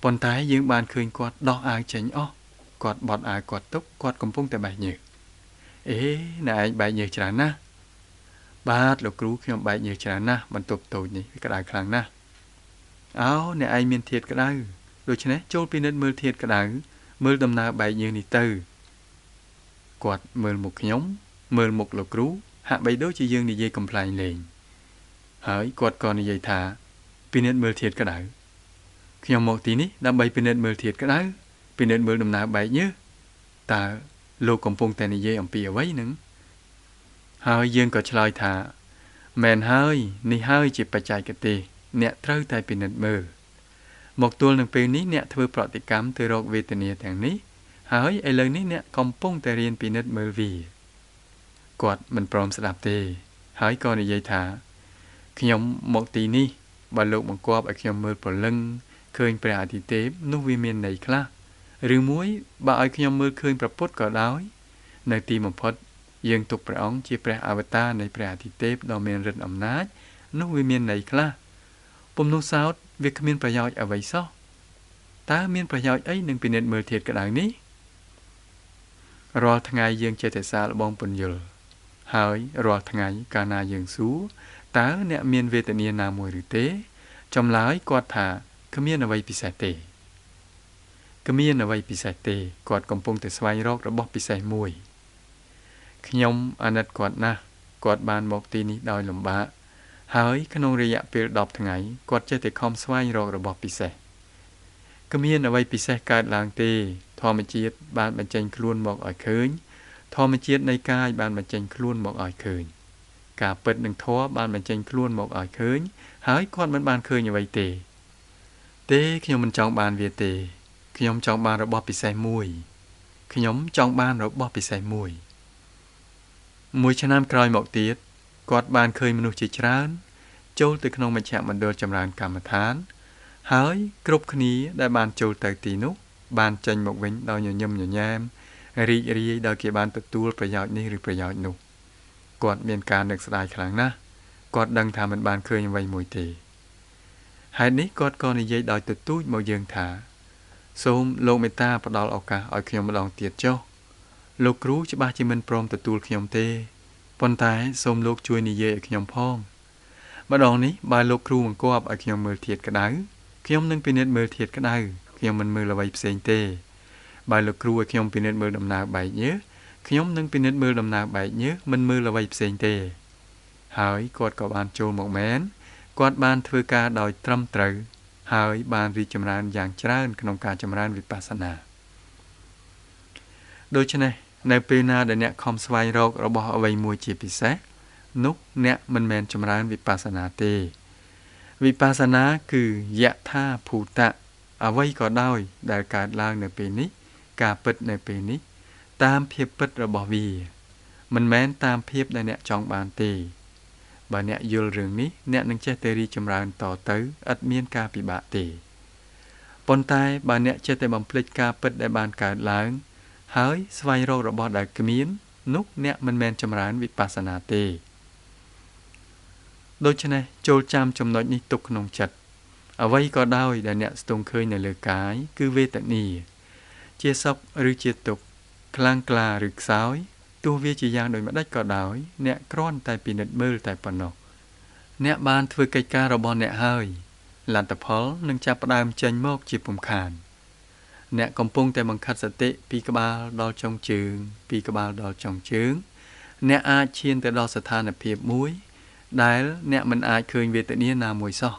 ប៉ុន្តែយើងបានឃើញគាត់ដោះអាវចេញអស់គាត់បត់អាវគាត់ទុកគាត់កំពុងតែបែកញើសអេណែឯងបែកញើសច្រើនណាស់បាទលោកគ្រូខ្ញុំបែកញើសច្រើនណាស់បន្ទប់តូចនេះវាក្តៅខ្លាំងណាស់អោអ្នកឯងមានធាតុក្តៅដូច្នេះចូលពិនិត្យមើលធាតុក្តៅមើលដំណើរបែកញើសនេះទៅគាត់មើលមុខខ្ញុំមើលមុខលោកគ្រូហាក់បីដូចជាយើងនិយាយកំប្លែងលេងហើយគាត់ក៏និយាយថាពិនិត្យមើលធាតុក្តៅខ្ញុំមកទីនេះដើម្បីពិនិត្យមើលធាតុក្តៅពិនិត្យមើលដំណើរបែកញើសតើលោកកំពុងតែនិយាយអំពីអ្វីនឹងហើយយើងក៏ឆ្លើយថាមែនហើយនេះហើយជាបច្ចេកទេសអ្នកត្រូវតែពិនិត្យមើលមកទល់នឹងពេលនេះអ្នកធ្វើប្រតិកម្មទៅរកវេទនាទាំងនេះហើយឥឡូវនេះអ្នកកំពុងតែរៀនពិនិត្យមើលវាគាត់មិនព្រមស្ដាប់ទេហើយក៏និយាយថាខ្ញុំមកទីនេះបើលោកបង្គាប់ឲ្យខ្ញុំមើលព្រលឹងឃើញព្រះអាទិទេពនោះវាមានន័យខ្លះឬមួយបើឲ្យខ្ញុំមើលឃើញព្រះពុទ្ធក៏ដោយនៅទីបំផុតយើងទុកព្រះអង្គជាព្រះអវតារនៃព្រះអាទិទេពដ៏មានឫទ្ធិអំណាចនោះវាមានន័យខ្លះពំនោះសោតវាគ្មានប្រយោជន៍អ្វីសោះតើមានប្រយោជន៍អីនឹងពិនិត្យមើលធាតុក្តៅនេះរាល់ថ្ងៃយើងចេះតែសាកល្បងពន្យល់ហើយរាល់ថ្ងៃកាលណាយើងសួរតើអ្នកមានវេទនាណាមួយឬទេចម្លើយគាត់ថាគ្មានអ្វីពិសេសទេគ្មានអ្វីពិសេសទេគាត់កំពុងតែស្វែងរករបស់ពិសេសមួយខ្ញុំអាណិតគាត់ណាស់គាត់បានមកទីនេះដោយលំបាកហើយក្នុងរយៈពេល10ថ្ងៃគាត់ចេះតែខំស្វែងរករបស់ពិសេសគ្មានអ្វីពិសេសកើតឡើងទេធម្មជាតិបានបញ្ចេញខ្លួនមកឲ្យឃើញធម្មជាតិនៃកាយបានបញ្ចេញខ្លួនមកឲ្យឃើញការពិតនិងធម៌បានបញ្ចេញខ្លួនមកឲ្យឃើញហើយគាត់មិនបានឃើញអ្វីទេទេខ្ញុំមិនចង់បានវាទេខ្ញុំចង់បានរបស់ពិសេសមួយខ្ញុំចង់បានរបស់ពិសេសមួយមួយឆ្នាំក្រោយមកទៀតគាត់បានឃើញមនុស្សជាច្រើនចូលទៅក្នុងមជ្ឈមណ្ឌលចម្រើនកម្មដ្ឋានហើយគ្រប់គ្នាដែលបានចូលទៅទីនោះបានចេញមកវិញដោយញញឹមញញែមរីករាយដោយគេបានទទួលប្រយោជន៍នេះឬប្រយោជន៍នោះគាត់មានការនឹកស្ដាយខ្លាំងណាស់គាត់ដឹងថាមិនបានឃើញអ្វីមួយទេហេតុនេះគាត់ក៏និយាយដោយទទូចមកយើងថាសូមលោកមេត្តាផ្ដល់ឱកាសឲ្យខ្ញុំម្ដងទៀតចុះលោកគ្រូច្បាស់ជាមិនព្រមទទួលខ្ញុំទេប៉ុន្តែសូមលោកជួយនិយាយឲ្យខ្ញុំផងម្ដងនេះបើលោកគ្រូបង្គាប់ឲ្យខ្ញុំមើលធាតុក្តៅខ្ញុំនឹងពិនិត្យមើលធាតុក្តៅខ្ញុំមិនមើលអ្វីផ្សេងទេបើលោកគ្រូឲ្យខ្ញុំពិនិត្យមើលដំណើរបែកញើសខ្ញុំនឹងពិនិត្យមើលដំណើរបែកញើសមិនមើលអ្វីផ្សេងទេហើយគាត់ក៏បានចូលមកមែនគាត់បានធ្វើការដោយត្រឹមត្រូវហើយបានរីកចម្រើនយ៉ាងច្រើនក្នុងការចម្រើនវិបស្សនាដូច្នេះនៅពេលណាដែលអ្នកខំស្វែងរករបស់អ្វីមួយជាពិសេសនោះអ្នកមិនមែនចម្រើនវិបស្សនាទេវិបស្សនាគឺយថាភូតៈអ្វីក៏ដោយដែលកើតឡើងនៅពេលនេះការពិតនៅពេលនេះតាមភាពពិតរបស់វាមិនមែនតាមភាពដែលអ្នកចង់បានទេបើអ្នកយល់រឿងនេះអ្នកនឹងចេះតែរីកចម្រើនតទៅឥតមានការពិបាកទេប៉ុន្តែបើអ្នកចេះតែបំភ្លេចការពិតដែលបានកើតឡើងហើយស្វែងរករបស់ដែលគ្មាននោះអ្នកមិនមែនចម្រើនវិបស្សនាទេដូច្នេះចូលចាំចំណុចនេះទុកក្នុងចិត្តអ្វីក៏ដោយដែលអ្នកស្ទង់ឃើញនៅលើកាយគឺវេទនាជាសុខឬជាទុក្ខខ្លាំងក្លាឬខ្សោយទោះវាជាយ៉ាងដូចម្តេចក៏ដោយអ្នកគ្រាន់តែពិនិត្យមើលតែប៉ុណ្ណោះអ្នកបានធ្វើកិច្ចការរបស់អ្នកហើយលទ្ធផលនឹងចាប់ផ្ដើមចេញមកជាពុំខានអ្នកកំពុងតែបង្ខិតសតិពីក្បាលដល់ចុងជើងពីក្បាលដល់ចុងជើងអ្នកអាចឈានទៅដល់ស្ថានភាពមួយដែលអ្នកមិនអាចឃើញវេទនាណាមួយសោះ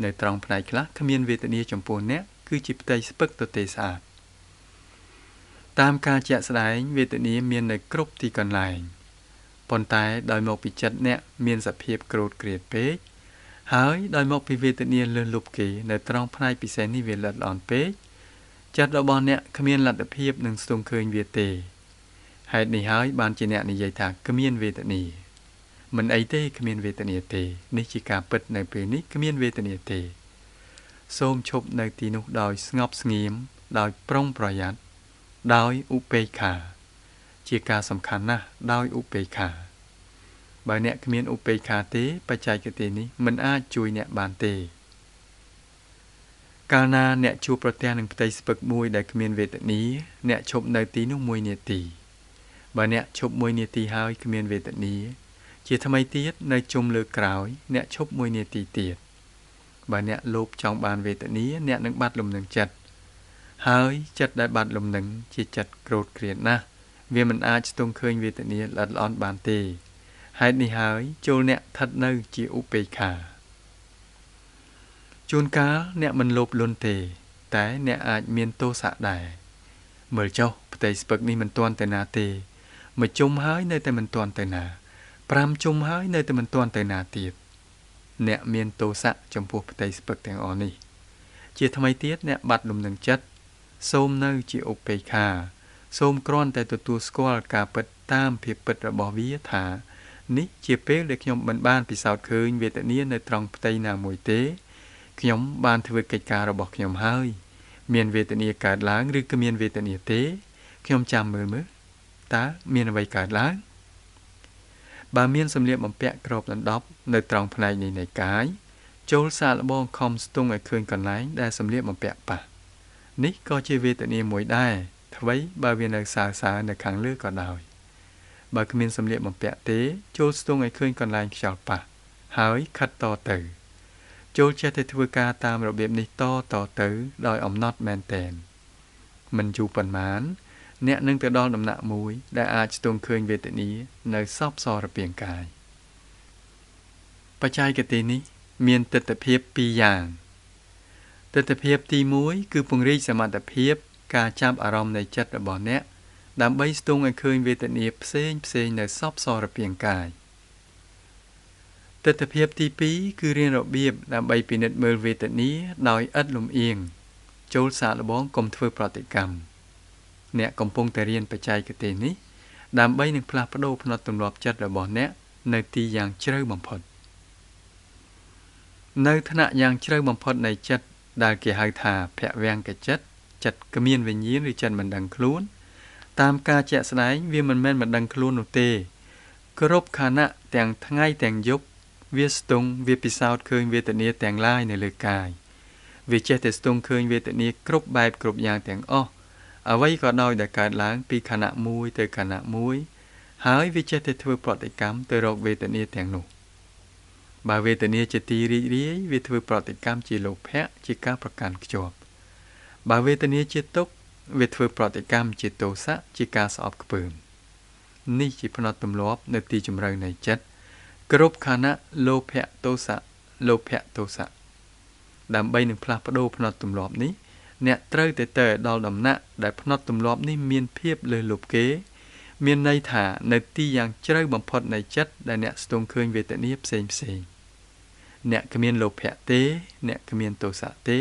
នៅត្រង់ផ្នែកខ្លះគ្មានវេទនាចំពោះអ្នកគឺជាផ្ទៃស្ពឹកទទេស្អាតតាមការជាក់ស្ដែងវេទនាមាននៅគ្រប់ទីកន្លែងប៉ុន្តែដោយមកពីចិត្តអ្នកមានសភាពក្រោធគ្រៀតពេកហើយដោយមកពីវេទនាលើសលប់គេនៅត្រង់ផ្នែកពិសេសនេះវាល្អិតល្អន់ពេកចិត្តរបស់អ្នកគ្មានលទ្ធភាពនឹងស្ទង់ឃើញវាទេហេតុនេះហើយបានជាអ្នកនិយាយថាគ្មានវេទនាមិនអីទេគ្មានវេទនាទេនេះជាការពិតនៅពេលនេះគ្មានវេទនាទេសូមឈប់នៅទីនោះដោយស្ងប់ស្ងៀមដោយប្រុងប្រយ័ត្នដោយឧបេក្ខាជាការសំខាន់ណាស់ដោយឧបេក្ខាបើអ្នកគ្មានឧបេក្ខាទេបច្ចេកទេសនេះមិនអាចជួយអ្នកបានទេ កាលណាអ្នកជួបប្រទះនឹងផ្ទៃស្ពឹកមួយដែលគ្មានវេទនាអ្នកឈប់នៅទីនោះ1នាទីបើអ្នកឈប់1នាទីហើយគ្មានវេទនាជាថ្មីទៀតនៅជុំលើក្រោយអ្នកឈប់1នាទីទៀតបើអ្នកលោភចង់បានវេទនាអ្នកនឹងបាត់លំនឹងចិត្តហើយចិត្តដែលបាត់លំនឹងជាចិត្តក្រោធគ្រាតណាស់វាមិនអាចស្ទង់ឃើញវេទនាល្អិតល្អន់បានទេហេតុនេះហើយចូលអ្នកស្ថិតនៅជាឧបេក្ខាជួនកាលអ្នកមិនលោភលន់ទេតែអ្នកអាចមានទោសៈដែរមើលចុះផ្ទៃស្ពឹកនេះមិនទាន់ទៅណាទេមួយជុំហើយនៅតែមិនទាន់ទៅណា5ជុំហើយនៅតែមិនទាន់ទៅណាទៀតអ្នកមានទោសៈចំពោះផ្ទៃស្ពឹកទាំងអស់នេះជាថ្មីទៀតអ្នកបាត់លំនឹងចិត្តសូមនៅជាឧបេក្ខាសូមគ្រាន់តែទទួលស្គាល់ការពិតតាមភាពពិតរបស់វាថានេះជាពេលដែលខ្ញុំមិនបានពិសោធន៍ឃើញវេទនានៅត្រង់ផ្ទៃណាមួយទេខ្ញុំបានធ្វើកិច្ចការរបស់ខ្ញុំហើយមានវេទនាកើតឡើងឬគ្មានវេទនាទេខ្ញុំចាំមើលមើលតើមានអ្វីកើតឡើងបើមានសម្លៀកបំពាក់គ្របដណ្ដប់នៅត្រង់ផ្នែកនេះនៃកាយចូលសាកល្បងខំស្ទង់ឲ្យឃើញកន្លែងដែលសម្លៀកបំពាក់ប៉ះនេះក៏ជាវេទនាមួយដែរថ្វីបើវានៅសើសើនៅខាងលើក៏ដោយបើគ្មានសម្លៀកបំពាក់ទេចូលស្ទង់ឲ្យឃើញកន្លែងខ្យល់ប៉ះហើយខិតតទៅចូលចេះតែធ្វើការតាមរបៀបនេះតទៅដោយអំណត់មែនទែនមិនយូរប៉ុន្មានអ្នកនឹងទៅដល់ដំណាក់មួយដែលអាចស្ទង់ឃើញវេទនានៅសពសារពាង្គកាយបច្ចេកទេសនេះមានទិដ្ឋភាពពីរយ៉ាងទិដ្ឋភាពទី1គឺពង្រីកសមត្ថភាពការចាប់អារម្មណ៍នៃចិត្តរបស់អ្នកដើម្បីស្ទង់ឲ្យឃើញវេទនាផ្សេងផ្សេងនៅសពសារពាង្គកាយទិដ្ឋភាពទី2គឺរៀនរបៀបដើម្បីពិនិត្យមើលវេទនាដោយឥតលំអៀងចូលសាកល្បងកុំធ្វើប្រតិកម្មអ្នកកំពុងតែរៀនបច្ចេកទេសនេះដើម្បីនឹងផ្លាស់ប្ដូរផ្នត់ទម្លាប់ចិត្តរបស់អ្នកនៅទីយ៉ាងជ្រៅបំផុតនៅថ្នាក់យ៉ាងជ្រៅបំផុតនៃចិត្តដែលគេហៅថាភវង្គចិត្តចិត្តគ្មានវិញ្ញាណឬចិត្តមិនដឹងខ្លួនតាមការជាក់ស្ដែងវាមិនមែនមិនដឹងខ្លួននោះទេគ្រប់ខណៈទាំងថ្ងៃទាំងយប់វាស្ទង់វាពិសោធន៍ឃើញវេទនាទាំងឡាយនៅលើកាយវាចេះតែស្ទង់ឃើញវេទនាគ្រប់បែបគ្រប់យ៉ាងទាំងអស់អ្វីក៏ដោយដែលកើតឡើងពីខណៈមួយទៅខណៈមួយហើយវាចេះតែធ្វើប្រតិកម្មទៅរកវេទនាទាំងនោះបើវេទនាជាទីរីករាយវាធ្វើប្រតិកម្មជាលោភៈជាការប្រកាន់ខ្ជាប់បើវេទនាជាទុក្ខវាធ្វើប្រតិកម្មជាទោសៈជាការស្អប់ខ្ពើមនេះជាផ្នត់ទម្លាប់នៅទីជម្រៅនៃចិត្តគ្រប់ខណៈលោភៈទោសៈលោភៈទោសៈដើម្បីនឹងផ្លាស់ប្ដូរផ្នត់ទម្លាប់នេះអ្នកត្រូវតែទៅដល់ដំណាក់ដែលផ្នត់ទម្លាប់នេះមានភាពលើសលប់គេមានន័យថានៅទីយ៉ាងជ្រៅបំផុតនៃចិត្តដែលអ្នកស្ទង់ឃើញវេទនាផ្សេងផ្សេងអ្នកគ្មានលោភៈទេអ្នកគ្មានទោសៈទេ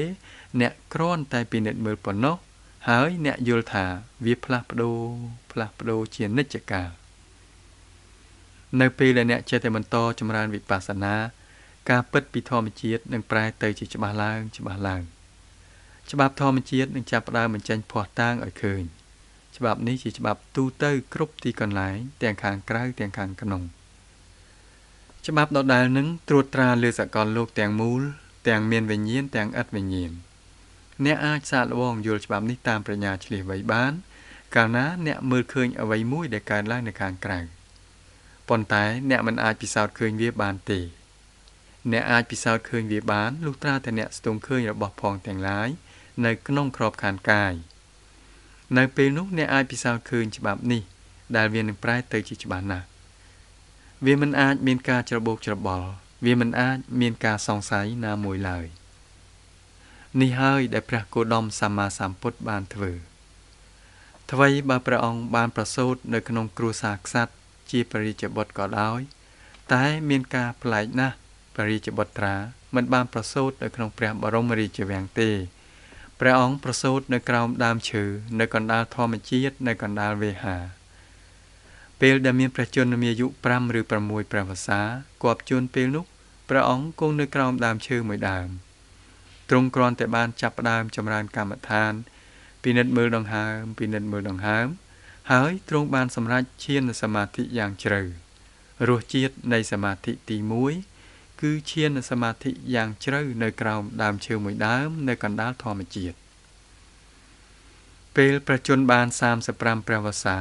អ្នកគ្រាន់តែពិនិត្យមើលប៉ុណ្ណោះហើយអ្នកយល់ថាវាផ្លាស់ប្ដូរជានិច្ចកាលនៅពេលដែលអ្នកចេះតែបន្តចម្រើនវិបស្សនាការពិតពីធម្មជាតិនឹងប្រែទៅជាច្បាស់ឡើងច្បាស់ឡើងច្បាប់ធម្មជាតិនឹងចាប់ផ្ដើមបញ្ចេញភស្តុតាងឲ្យឃើញច្បាប់នេះជាច្បាប់ទូទៅគ្រប់ទីកន្លែងទាំងខាងក្រៅទាំងខាងក្នុងច្បាប់ដដែលនឹងត្រួតត្រាលើសកលលោកទាំងមូលទាំងមានវិញ្ញាណទាំងឥតវិញ្ញាណអ្នកអាចសាកល្បងយល់ច្បាប់នេះតាមប្រាជ្ញាឈ្លាសវៃបានកាលណាអ្នកមើលឃើញអ្វីមួយដែលកើតឡើងនៅខាងក្រៅប៉ុន្តែអ្នកមិនអាចពិសោធន៍ឃើញវាបានទេអ្នកអាចពិសោធន៍ឃើញវាបានលុះត្រាតែអ្នកស្ទង់ឃើញរបស់ផងទាំងឡាយនៅក្នុងក្របខ័ណ្ឌកាយនៅពេលនោះអ្នកអាចពិសោធន៍ឃើញច្បាប់នេះដែលវានឹងប្រែទៅជាច្បាស់ណាស់វាមិនអាចមានការច្របូកច្របល់វាមិនអាចមានការសង្ស័យណាមួយឡើយនេះហើយដែលព្រះគោតមសម្មាសម្ពុទ្ធបានធ្វើថ្វីបើព្រះអង្គបានប្រសូតនៅក្នុងគ្រួសារក្សត្រជាព្រះរាជបុត្រក៏ដោយតែមានការប្លែកណាស់ព្រះរាជបុត្រាមិនបានប្រសូតនៅក្នុងព្រះបរមរាជវាំងទេព្រះអង្គប្រសូតនៅក្រោមដើមឈើនៅកណ្ដាលធម្មជាតិនៅកណ្ដាលវេហាពេលដែលមានព្រះជន្មាយុ5ឬ6ព្រះវស្សាគប់ជួនពេលនោះព្រះអង្គគង់នៅក្រោមដើមឈើមួយដើមទ្រង់គ្រាន់តែបានចាប់ផ្ដើមចម្រើនកម្មដ្ឋានពិនិត្យមើលដង្ហើមពិនិត្យមើលដង្ហើមហើយទ្រង់បានសម្រេចឈានសមាធិយ៉ាងជ្រៅរសជាតិនៃសមាធិទី1 គឺឈានសមាធិយ៉ាងជ្រៅនៅក្រោមដើមឈើមួយដើមនៅកណ្ដាលធម្មជាតិពេលប្រជជនបាន35ព្រះវស្សា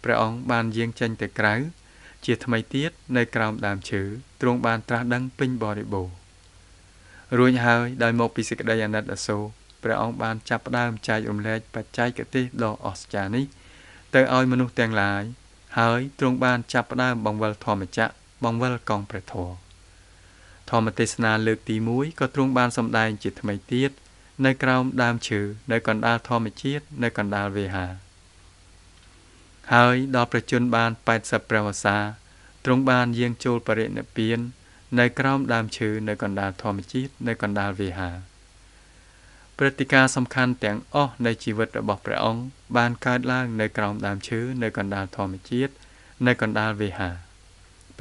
ព្រះអង្គបានយាងចេញទៅក្រៅជាថ្មីទៀតនៅក្រោមដើមឈើទ្រង់បានត្រាស់ដឹងពេញបរិបូរណ៍រួចហើយដោយមកពីសេចក្តីអាណិតអាសូរព្រះអង្គបានចាប់ផ្ដើមចែករំលែកបច្ចេកទេសដ៏អស្ចារ្យនេះទៅឲ្យមនុស្សទាំងឡាយហើយទ្រង់បានចាប់ផ្ដើមបង្វិលធម្មចក្របង្វិលកង់ព្រះធម៌ធម្មទេសនាលើកទី1ក៏ទ្រង់បានសម្ដែងជាថ្មីទៀតនៅក្រោមដើមឈើនៅកណ្ដាលធម្មជាតិនៅកណ្ដាលវេហាហើយដល់ប្រជជនបាន80ព្រះវស្សាទ្រង់បានយាងចូលបរិនិព្វាននៅក្រោមដើមឈើនៅកណ្ដាលធម្មជាតិនៅកណ្ដាលវេហាព្រឹត្តិការណ៍សំខាន់ទាំងអស់នៃជីវិតរបស់ព្រះអង្គបានកើតឡើងនៅក្រោមដើមឈើនៅកណ្ដាលធម្មជាតិនៅកណ្ដាលវេហា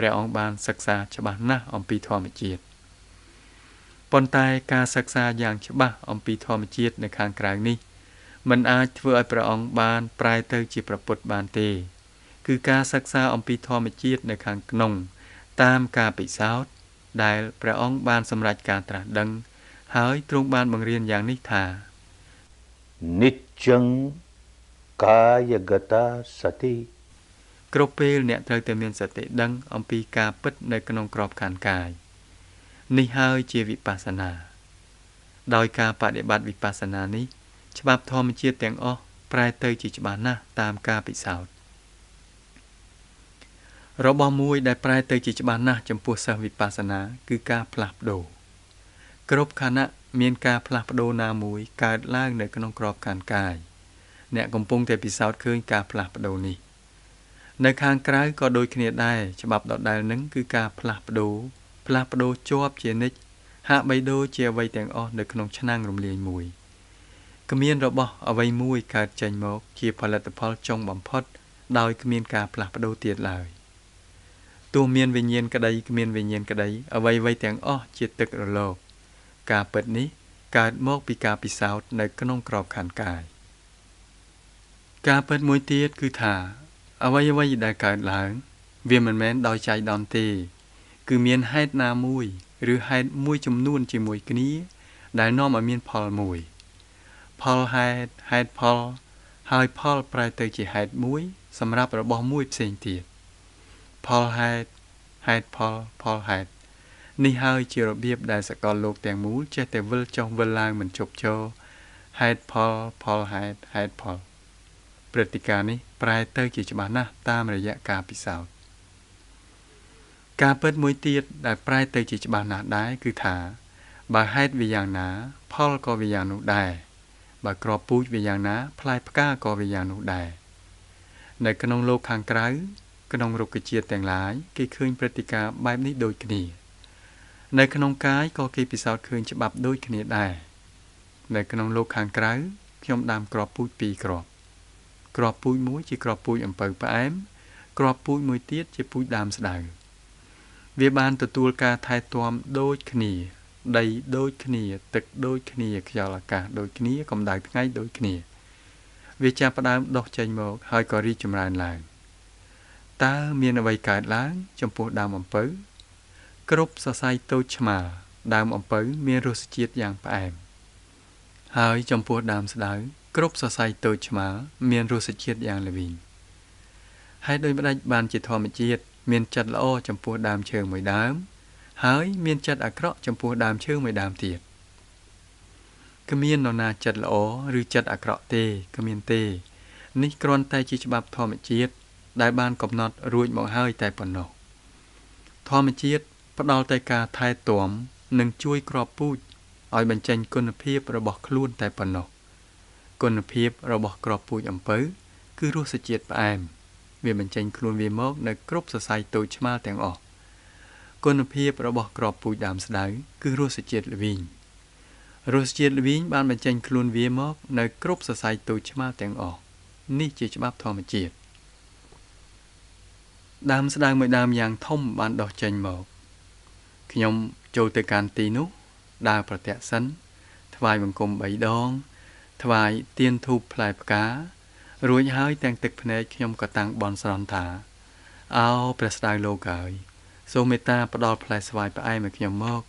ព្រះអង្គបានសិក្សាច្បាស់ណាស់អំពីធម្មជាតិប៉ុន្តែការសិក្សាយ៉ាងច្បាស់អំពីធម្មជាតិនៅខាងក្រៅនេះមិនអាចធ្វើឲ្យព្រះអង្គបានប្រែទៅជាព្រះពុទ្ធបានទេគឺការសិក្សាអំពីធម្មជាតិនៅខាងក្នុងតាមការពិសោធន៍ដែលព្រះអង្គបានសម្រេចការត្រាស់ដឹងហើយទ្រង់បានបង្រៀនយ៉ាងនេះថានិច្ចំកាយគតាសតិគ្រប់ពេលអ្នកត្រូវតែមានសតិដឹងអំពីការពិតនៅក្នុងក្របខ័ណ្ឌកាយនេះហើយជាវិបស្សនាដោយការបដិបត្តិវិបស្សនានេះច្បាប់ធម្មជាតិទាំងអស់ប្រែទៅជាច្បាស់ណាស់តាមការពិសោធន៍របស់មួយដែលប្រែទៅជាច្បាស់ណាស់ចំពោះសិស្សវិបស្សនាគឺការផ្លាស់ប្ដូរគ្រប់ខណៈមានការផ្លាស់ប្ដូរណាមួយកើតឡើងនៅក្នុងក្របខ័ណ្ឌកាយអ្នកកំពុងតែពិសោធន៍ឃើញការផ្លាស់ប្ដូរនេះនៅខាងក្រៅក៏ដូចគ្នាដែរច្បាប់ដដែលនឹងគឺការផ្លាស់ប្ដូរផ្លាស់ប្ដូរជាប់ជានិច្ចហាក់បីដូចជាអ្វីទាំងអស់នៅក្នុងឆ្នាំងរំលាយមួយគ្មានរបស់អ្វីមួយកើតចេញមកជាផលិតផលចុងបំផុតដោយគ្មានការផ្លាស់ប្ដូរទៀតឡើយទោះមានវិញ្ញាណក្តីគ្មានវិញ្ញាណក្តីអ្វីៗទាំងអស់ជាទឹករលកការពិតនេះកើតមកពីការពិសោធន៍នៅក្នុងក្របខ័ណ្ឌកាយការពិតមួយទៀតគឺថាអ្វីៗដែលកើតឡើងវាមិនមែនដោយចៃដន្យទេគឺមានហេតុណាមួយឬហេតុមួយចំនួនជាមួយគ្នាដែលនាំឲ្យមានផលមួយផលហេតុហេតុផលហើយផលប្រែទៅជាហេតុមួយសម្រាប់របស់មួយផ្សេងទៀតផលហេតុហេតុផលផលហេតុនេះហើយជារបៀបដែលសកលលោកទាំងមូលចេះតែវិលចុះវិលឡើងមិនជប់ជរហេតុផលផលហេតុហេតុផលព្រឹត្តិការណ៍នេះប្រែទៅជាច្បាស់ណាស់តាមរយៈការពិសោធន៍ការពិតមួយទៀតដែលប្រែទៅជាច្បាស់ណាស់ដែរគឺថាបើហេតុវាយ៉ាងណាផលក៏វាយ៉ាងនោះដែរបើគ្រាប់ពូជវាយ៉ាងណាផ្លែផ្កាក៏វាយ៉ាងនោះដែរនៅក្នុងលោកខាងក្រៅក្នុងរុក្ខជាតិទាំងឡាយគេឃើញព្រឹត្តិការណ៍បែបនេះដូចគ្នានៅក្នុងកាយក៏គេពិសោធន៍ឃើញច្បាប់ដូចគ្នាដែរនៅក្នុងលោកខាងក្រៅខ្ញុំដាំគ្រាប់ពូជពីរគ្រាប់គ្រាប់ពូជមួយជាគ្រាប់ពូជអំពៅផ្អែមគ្រាប់ពូជមួយទៀតជាពូជដើមស្ដៅវាបានទទួលការថែទាំដូចគ្នាដីដូចគ្នាទឹកដូចគ្នាខ្យល់អាកាសដូចគ្នាកម្ដៅថ្ងៃដូចគ្នាវាចាប់ផ្ដើមដុះចេញមកហើយក៏រីកចម្រើនឡើងតើមានអ្វីកើតឡើងចំពោះដើមអំពៅគ្រប់សរសៃតូចឆ្មាលដើមអំពៅមានរសជាតិយ៉ាងផ្អែមហើយចំពោះដើមស្ដៅគ្រប់សរសៃតូចឆ្មាលមានរសជាតិយ៉ាងល្វីងហើយដូចម្ដេចបានជាធម្មជាតិមានចិត្តល្អចំពោះដើមឈើមួយដើមហើយមានចិត្តអាក្រក់ចំពោះដើមឈើមួយដើមទៀតគ្មាននរណាចិត្តល្អឬចិត្តអាក្រក់ទេគ្មានទេនេះគ្រាន់តែជាច្បាប់ធម្មជាតិដែលបានកំណត់រួចមកហើយតែប៉ុណ្ណោះធម្មជាតិផ្ដល់តែការថែទាំនិងជួយគ្រាប់ពូជឲ្យបញ្ចេញគុណភាពរបស់ខ្លួនតែប៉ុណ្ណោះគុណភាពរបស់គ្រាប់ពូជអំពៅគឺរសជាតិផ្អែមវាបញ្ចេញខ្លួនវាមកនៅគ្រប់សរសៃតូចឆ្មាលទាំងអស់គុណភាពរបស់គ្រាប់ពូជដើមស្ដៅគឺរសជាតិល្វីងរសជាតិល្វីងបានបញ្ចេញខ្លួនវាមកនៅគ្រប់សរសៃតូចឆ្មាលទាំងអស់នេះជាច្បាប់ធម្មជាតិដើមស្ដៅមួយដើមយ៉ាងធំបានដុះចេញមកខ្ញុំចូលទៅកាន់ទីនោះដើរប្រទក្សិណថ្វាយបង្គំ3ដងថ្វាយទៀនធូបផ្លែផ្ការួចហើយទាំងទឹកភ្នែកខ្ញុំក៏តាំងបន់ស្រន់ថាអោព្រះស្ដៅលោកហើយ សូមមេត្តាផ្ដល់ផ្លែស្វាយផ្អែមឲ្យខ្ញុំមក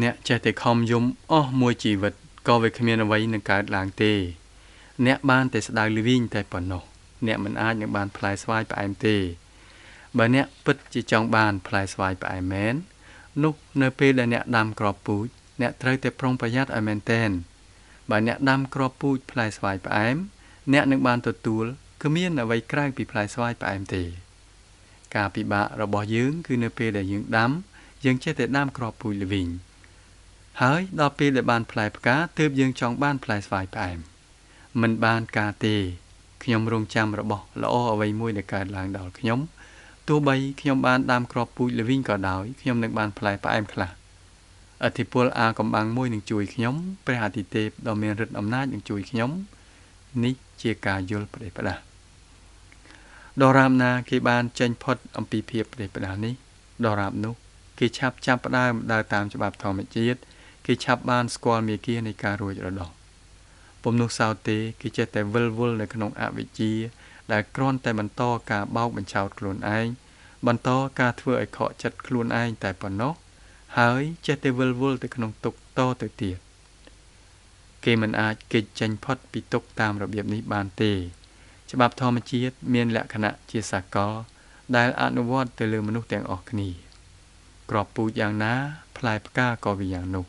អ្នកចេះតែខំយំអស់មួយជីវិតក៏វាគ្មានអ្វីនឹងកើតឡើងទេអ្នកបានតែស្ដៅល្វីងតែប៉ុណ្ណោះអ្នកមិនអាចនឹងបានផ្លែស្វាយផ្អែមទេបើអ្នកពិតជាចង់បានផ្លែស្វាយផ្អែមមែននោះនៅពេលដែលអ្នកដាំគ្រាប់ពូជអ្នកត្រូវតែប្រុងប្រយ័ត្នឲ្យមែនទែនបើអ្នកដាំគ្រាប់ពូជផ្លែស្វាយផ្អែមអ្នកនឹងបានទទួលគ្មានអ្វីក្រៅពីផ្លែស្វាយផ្អែមទេការពិបាករបស់យើងគឺនៅពេលដែលយើងដាំយើងចេះតែដាំគ្រាប់ពូជល្វីងហើយដល់ពេលដែលបានផ្លែផ្កាទើបយើងចង់បានផ្លែស្វាយផ្អែមមិនបានការទេខ្ញុំរងចាំរបស់ល្អអ្វីមួយដែលកើតឡើងដល់ខ្ញុំទោះបីខ្ញុំបានដាំគ្រាប់ពូជល្វីងក៏ដោយខ្ញុំនឹងបានផ្លែផ្អែមខ្លះឥទ្ធិពលអាកំបាំងមួយនឹងជួយខ្ញុំព្រះអាទិទេពដ៏មានឫទ្ធិអំណាចនឹងជួយខ្ញុំនេះជាការយល់ផ្ដេសផ្ដាសដរាបណាគេបានចេញផុតអំពីភាពផ្ដេសផ្ដាសនេះដរាបនោះគេឆាប់ចាប់ផ្ដើមដើរតាមច្បាប់ធម្មជាតិគេឆាប់បានស្គាល់មាគ៌ានៃការរួចរដោះពុំនោះសោតទេគេចេះតែវិលវល់នៅក្នុងអវិជ្ជាដែលគ្រាន់តែបន្តការបោកបញ្ឆោតខ្លួនឯងបន្តការធ្វើឲ្យខកចិត្តខ្លួនឯងតែប៉ុណ្ណោះហើយចេះតែវិលវល់ទៅក្នុងទុក្ខតទៅទៀតគេមិនអាចគេចចេញផុតពីទុក្ខតាមរបៀបនេះបានទេច្បាប់ធម្មជាតិមានលក្ខណៈជាសកលដែលអនុវត្តទៅលើមនុស្សទាំងអស់គ្នាគ្រាប់ពូជយ៉ាងណាផ្លែផ្កាក៏វាយ៉ាងនោះ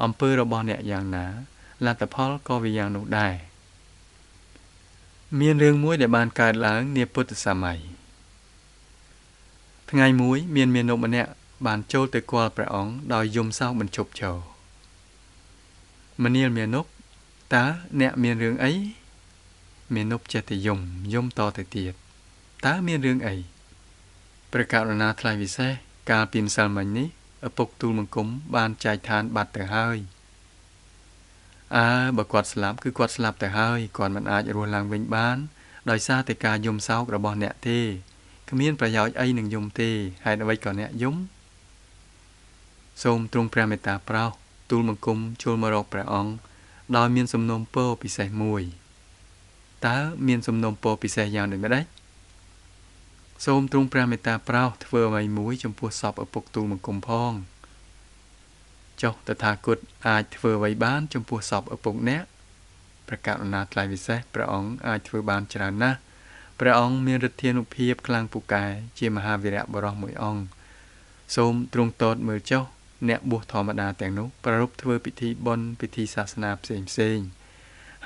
អំពើរបស់អ្នកយ៉ាងណាលទ្ធផលក៏វាយ៉ាងនោះដែរមានរឿងមួយដែលបានកើតឡើងនាពុទ្ធសម័យថ្ងៃមួយមានមាណពម្នាក់បានចូលទៅគាល់ព្រះអង្គដោយយំសោកបញ្ឈប់ឈរមនាលមាណពតើអ្នកមានរឿងអីមាណពចេះតែយំយំតទៅទៀតតើមានរឿងអីព្រះករុណាថ្លៃវិសេសកាលពីម្សិលមិញនេះឪពុកទូលបង្គំបានចែកឋានបាត់ទៅហើយអើបើគាត់ស្លាប់គឺគាត់ស្លាប់ទៅហើយគាត់មិនអាចរស់ឡើងវិញបានដោយសារតែការយំសោករបស់អ្នកទេគ្មានប្រយោជន៍អីនឹងយំទេហេតុអ្វីក៏អ្នកយំសូមទ្រង់ព្រះមេត្តាប្រោសទូលបង្គំចូលមករកព្រះអង្គដោយមានសំណូមពរពិសេសមួយតើមានសំណូមពរពិសេសយ៉ាងដូចម្តេចសូមទ្រង់ព្រះមេត្តាប្រោសធ្វើអ្វីមួយចំពោះសពឪពុកទូលបង្គំផងចុះតថាគតអាចធ្វើអ្វីបានចំពោះសពឪពុកអ្នកព្រះករុណាថ្លៃវិសេសព្រះអង្គអាចធ្វើបានច្រើនណាស់ព្រះអង្គមានឫទ្ធានុភាពខ្លាំងពូកែជាមហាវីរៈបុរសមួយអង្គសូមទ្រង់ទតមើលចុះអ្នកបួសធម្មតាទាំងនោះប្រារព្ធធ្វើពិធីបុណ្យពិធីសាសនាផ្សេងផ្សេង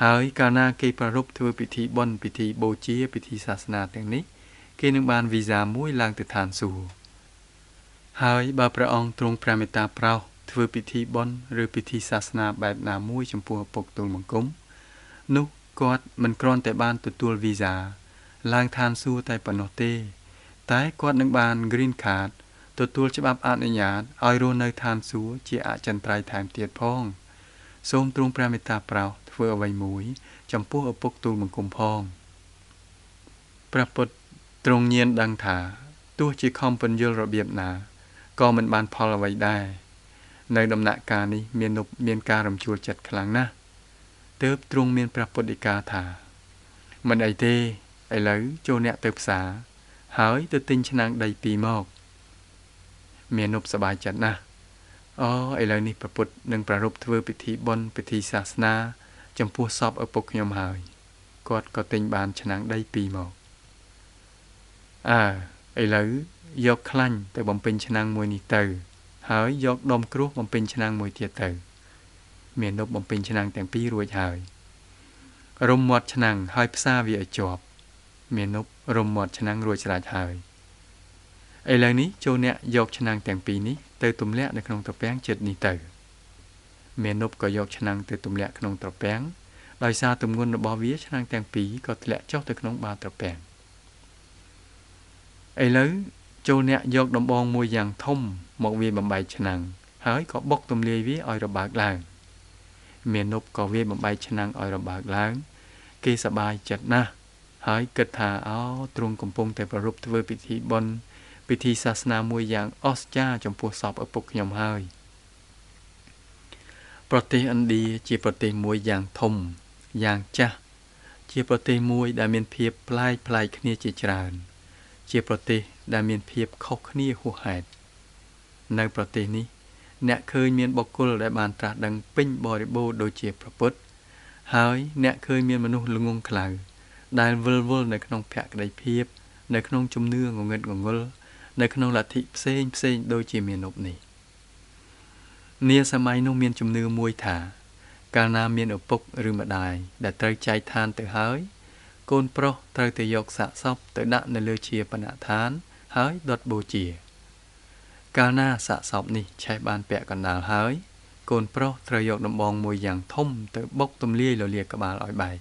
ហើយកាលណាគេប្រារព្ធធ្វើពិធីបុណ្យពិធីបូជាពិធីសាសនាទាំងនេះគេនឹងបានវីសាមួយឡើងទៅឋានសួគ៌ហើយបើព្រះអង្គទ្រង់ព្រះមេត្តាប្រោសធ្វើពិធីបុណ្យឬពិធីសាសនាបែបណាមួយចំពោះឪពុកទូលបង្គំនោះគាត់មិនគ្រាន់តែបានទទួលវីសាឡើងឋានសួគ៌តែប៉ុណ្ណោះទេតែគាត់នឹងបាន Green Card ទទួលច្បាប់អនុញ្ញាតឲ្យរស់នៅឋានសួគ៌ជាអចិន្ត្រៃយ៍ថែមទៀតផងសូមទ្រង់ព្រះមេត្តាប្រោសធ្វើអ្វីមួយចំពោះឪពុកទូលបង្គំផងព្រះពុទ្ធទ្រង់ញាណដឹងថាទោះជាខំពន្យល់របៀបណាក៏មិនបានផលអ្វីដែរនៅដំណាក់កាលនេះមានការរំជួលចិត្តខ្លាំងណាស់ទើបទ្រង់មានព្រះពុទ្ធដីកាថាមិនអីទេឥឡូវចូលអ្នកទៅផ្សារហើយទៅទិញឆ្នាំងដីពីរមកមាណពសប្បាយចិត្តណាស់អូឥឡូវនេះព្រះពុទ្ធនឹងប្រារព្ធធ្វើពិធីបុណ្យពិធីសាសនាចំពោះសពឪពុកខ្ញុំហើយគាត់ក៏ទិញបានឆ្នាំងដីពីរមកអើឥឡូវយកខ្លាញ់ទៅបំពេញឆ្នាំងមួយនេះទៅហើយយកដុំគ្រួសបំពេញឆ្នាំងមួយទៀតទៅមាណពបំពេញឆ្នាំងទាំងពីររួចហើយរុំមាត់ឆ្នាំងហើយផ្សារវាឲ្យជាប់មាណពរុំមាត់ឆ្នាំងរួចស្រេចហើយឥឡូវនេះចូលអ្នកយកឆ្នាំងទាំងពីរនេះទៅទម្លាក់នៅក្នុងត្រពាំងចិត្តនេះទៅមាណពក៏យកឆ្នាំងទៅទម្លាក់ក្នុងត្រពាំងដោយសារទម្ងន់របស់វាឆ្នាំងទាំងពីរក៏ធ្លាក់ចុះទៅក្នុងបាតត្រពាំងឥឡូវចូលអ្នកយកដំបងមួយយ៉ាងធំមកវាយបំបែកឆ្នាំងហើយក៏បុកទម្លាយវាឲ្យរបើកឡើងមាណពក៏វាយបំបែកឆ្នាំងឲ្យរបើកឡើងគេសប្បាយចិត្តណាស់ហើយគិតថាអូទ្រង់កំពុងតែប្រារព្ធធ្វើពិធីបុណ្យពិធីសាសនាមួយយ៉ាងអស្ចារ្យចំពោះសពឪពុកខ្ញុំហើយប្រទេសឥណ្ឌាជាប្រទេសមួយយ៉ាងធំយ៉ាងចាស់ជាប្រទេសមួយដែលមានភាពប្លែកៗគ្នាជាច្រើន ជាប្រទេសដែលមានភាពខុសគ្នាហួសហេតុនៅប្រទេសនេះអ្នកឃើញមានបុគ្គលដែលបានត្រាស់ដឹងពេញបរិបូរណ៍ដូចជាព្រះពុទ្ធហើយអ្នកឃើញមានមនុស្សល្ងង់ខ្លៅដែលវិលវល់នៅក្នុងភក្តីភាពនៅក្នុងជំនឿងងឹតងងល់នៅក្នុងលទ្ធិផ្សេងផ្សេងដូចជាមាណពនេះនាសម័យនោះមានជំនឿមួយថាកាលណាមានឪពុកឬម្ដាយដែលត្រូវចែកឋានទៅហើយកូនប្រុសត្រូវទៅយកសាកសពទៅដាក់នៅលើជាបណដ្ឋានហើយដុតបូជាកាលណាសាកសពនេះឆេះបានពាក់កណ្ដាលហើយកូនប្រុសត្រូវយកដំបងមួយយ៉ាងធំទៅបុកទម្លាយលលាក្បាលឲ្យបែក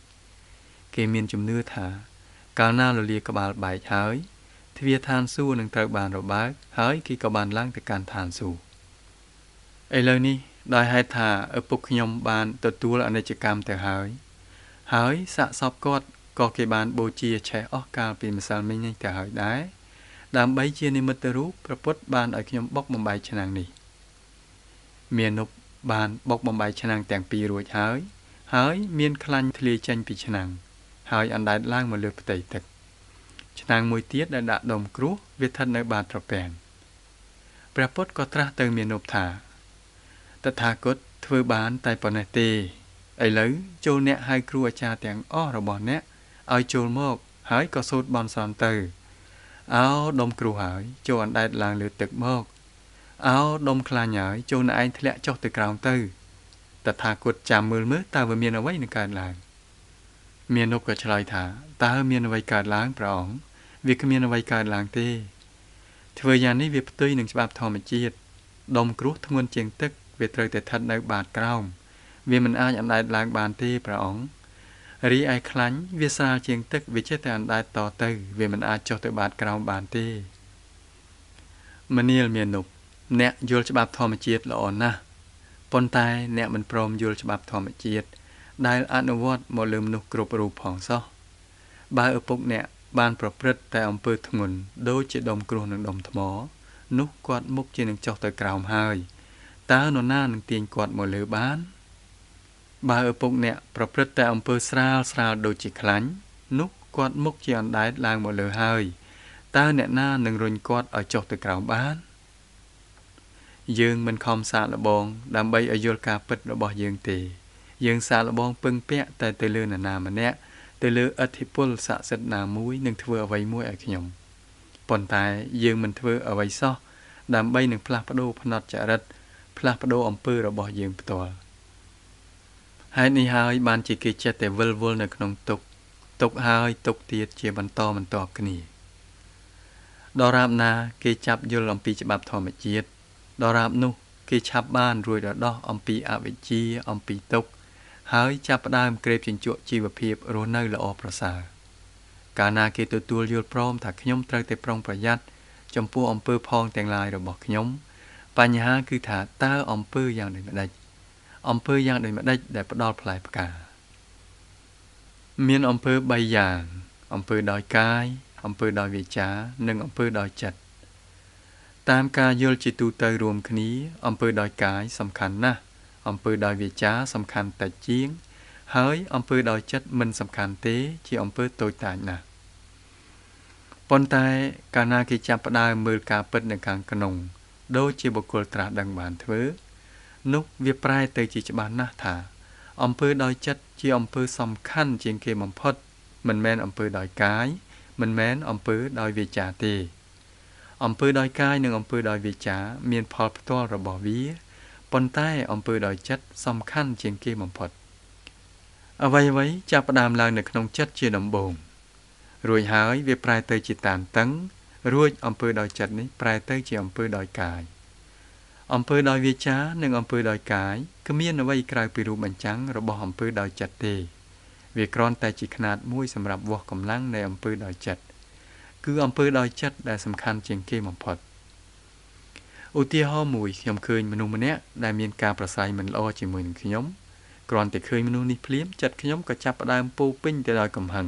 គេមានជំនឿថាកាលណាលលាក្បាលបែកហើយទ្វារឋានសួគ៌នឹងត្រូវបានរបើកហើយគេក៏បានឡើងទៅកាន់ឋានសួគ៌ឥឡូវនេះដោយហេតុថាឪពុកខ្ញុំបានទទួលអនិច្ចកម្មទៅហើយហើយសាកសពគាត់ក៏គេបានបូជាឆេះអស់កាលពីម្សិលមិញនេះទៅហើយដែរដើម្បីជានិមិត្តរូបព្រះពុទ្ធបានឲ្យខ្ញុំបុកបំបែកឆ្នាំងនេះមាណពបានបុកបំបែកឆ្នាំងទាំងពីររួចហើយហើយមានខ្លាញ់ធ្លាយចេញពីឆ្នាំងហើយអណ្ដែតឡើងមកលើផ្ទៃទឹកឆ្នាំងមួយទៀតដែលដាក់ដុំគ្រោះវាស្ថិតនៅបាតត្រពាំងព្រះពុទ្ធក៏ត្រាស់ទៅមាណពថាតថាគតធ្វើបានតែប៉ុណ្ណេះទេឥឡូវចូលអ្នកហៅគ្រូអាចារ្យទាំងអស់របស់អ្នកឲ្យចូលមកហើយក៏សូត្របន់ស្រន់ទៅអោដុំគ្រោះហើយចូលអណ្ដែតឡើងលើទឹកមកអោដុំខ្លាញ់ហើយចូលអ្នកឯងធ្លាក់ចុះទៅក្រោមទៅតថាគតចាំមើលមើលតើវាមានអ្វីនឹងកើតឡើងមាណពក៏ឆ្លើយថាតើមានអ្វីកើតឡើងព្រះអង្គវាគ្មានអ្វីកើតឡើងទេធ្វើយ៉ាងនេះវាផ្ទុយនឹងច្បាប់ធម្មជាតិដុំគ្រោះធ្ងន់ជាងទឹកវាត្រូវតែស្ថិតនៅបាតក្រោមវាមិនអាចអណ្ដែតឡើងបានទេព្រះអង្គរីឯខ្លាញ់វាស្រាលជាងទឹកវាចេះតែអណ្ដែតតទៅវាមិនអាចចុះទៅបាតក្រោមបានទេមនាលមាណពអ្នកយល់ច្បាប់ធម្មជាតិល្អណាស់ប៉ុន្តែអ្នកមិនព្រមយល់ច្បាប់ធម្មជាតិដែលអនុវត្តមកលើមនុស្សគ្រប់រូបផងសោះបើឪពុកអ្នកបានប្រព្រឹត្តតែអំពើធ្ងន់ដូចជាដុំគ្រោះនិងដុំថ្មនោះគាត់មុខជានឹងចុះទៅក្រោមហើយតើនរណានឹងទាញគាត់មកលើបានបើឪពុកអ្នកប្រព្រឹត្តតែអំពើស្រាលស្រាលដូចជាខ្លាញ់នោះគាត់មុខជាអណ្ដែតឡើងមកលើហើយតើអ្នកណានឹងរុញគាត់ឲ្យចុះទៅក្រោមបានយើងមិនខំសាកល្បងដើម្បីឲ្យយល់ការពិតរបស់យើងទេយើងសាកល្បងពឹងពាក់តែទៅលើនរណាម្នាក់ទៅលើឥទ្ធិពលស័ក្តិសិទ្ធិណាមួយនឹងធ្វើអ្វីមួយឲ្យខ្ញុំប៉ុន្តែយើងមិនធ្វើអ្វីសោះដើម្បីនឹងផ្លាស់ប្ដូរផ្នត់ចរិតផ្លាស់ប្ដូរអំពើរបស់យើងផ្ទាល់ហេតុនេះហើយបានជាគេចេះតែវិលវល់នៅក្នុងទុក្ខទុក្ខហើយទុក្ខទៀតជាបន្តបន្ទាប់គ្នាដរាបណាគេចាប់យល់អំពីច្បាប់ធម្មជាតិដរាបនោះគេឆាប់បានរួចរដោះអំពីអវិជ្ជាអំពីទុក្ខហើយចាប់ផ្ដើមក្រេបជញ្ជក់ជីវភាពរស់នៅល្អប្រសើរកាលណាគេទទួលយល់ព្រមថាខ្ញុំត្រូវតែប្រុងប្រយ័ត្នចំពោះអំពើផងទាំងឡាយរបស់ខ្ញុំបញ្ហាគឺថាតើអំពើយ៉ាងដូចម្ដេចអំពើយ៉ាងដូចម្ដេចដែលផ្ដល់ផ្លែផ្កាមានអំពើ3យ៉ាងអំពើដោយកាយអំពើដោយវាចានិងអំពើដោយចិត្តតាមការយល់ជាទូទៅរួមគ្នាអំពើដោយកាយសំខាន់ណាស់អំពើដោយវាចាសំខាន់តិចជាងហើយអំពើដោយចិត្តមិនសំខាន់ទេជាអំពើតូចតាចណាស់ប៉ុន្តែកាលណាគេចាប់ផ្ដើមមើលការពិតនៅខាងក្នុងដូចជាបុគ្គលត្រាស់ដឹងបានធ្វើនោះវាប្រែទៅជាច្បាស់ណាស់ថាអំពើដោយចិត្តជាអំពើសំខាន់ជាងគេបំផុតមិនមែនអំពើដោយកាយមិនមែនអំពើដោយវាចាទេអំពើដោយកាយនិងអំពើដោយវាចាមានផលផ្ទាល់របស់វាប៉ុន្តែអំពើដោយចិត្តសំខាន់ជាងគេបំផុតអ្វីៗចាប់ផ្ដើមឡើងនៅក្នុងចិត្តជាដំបូងរួចហើយវាប្រែទៅជាតានតឹងរួចអំពើដោយចិត្តនេះប្រែទៅជាអំពើដោយកាយអំពើដោយវាចានិងអំពើដោយកាយគ្មានអ្វីក្រៅពីរូបបញ្ចាំងរបស់អំពើដោយចិត្តទេវាគ្រាន់តែជាខ្នាតមួយសម្រាប់វាស់កម្លាំងនៃអំពើដោយចិត្តគឺអំពើដោយចិត្តដែលសំខាន់ជាងគេបំផុតឧទាហរណ៍មួយខ្ញុំឃើញមនុស្សម្នាក់ដែលមានការប្រស័យមិនល្អជាមួយនឹងខ្ញុំគ្រាន់តែឃើញមនុស្សនេះភ្លាមចិត្តខ្ញុំក៏ចាប់ផ្ដើមពោពេញទៅដោយកំហឹង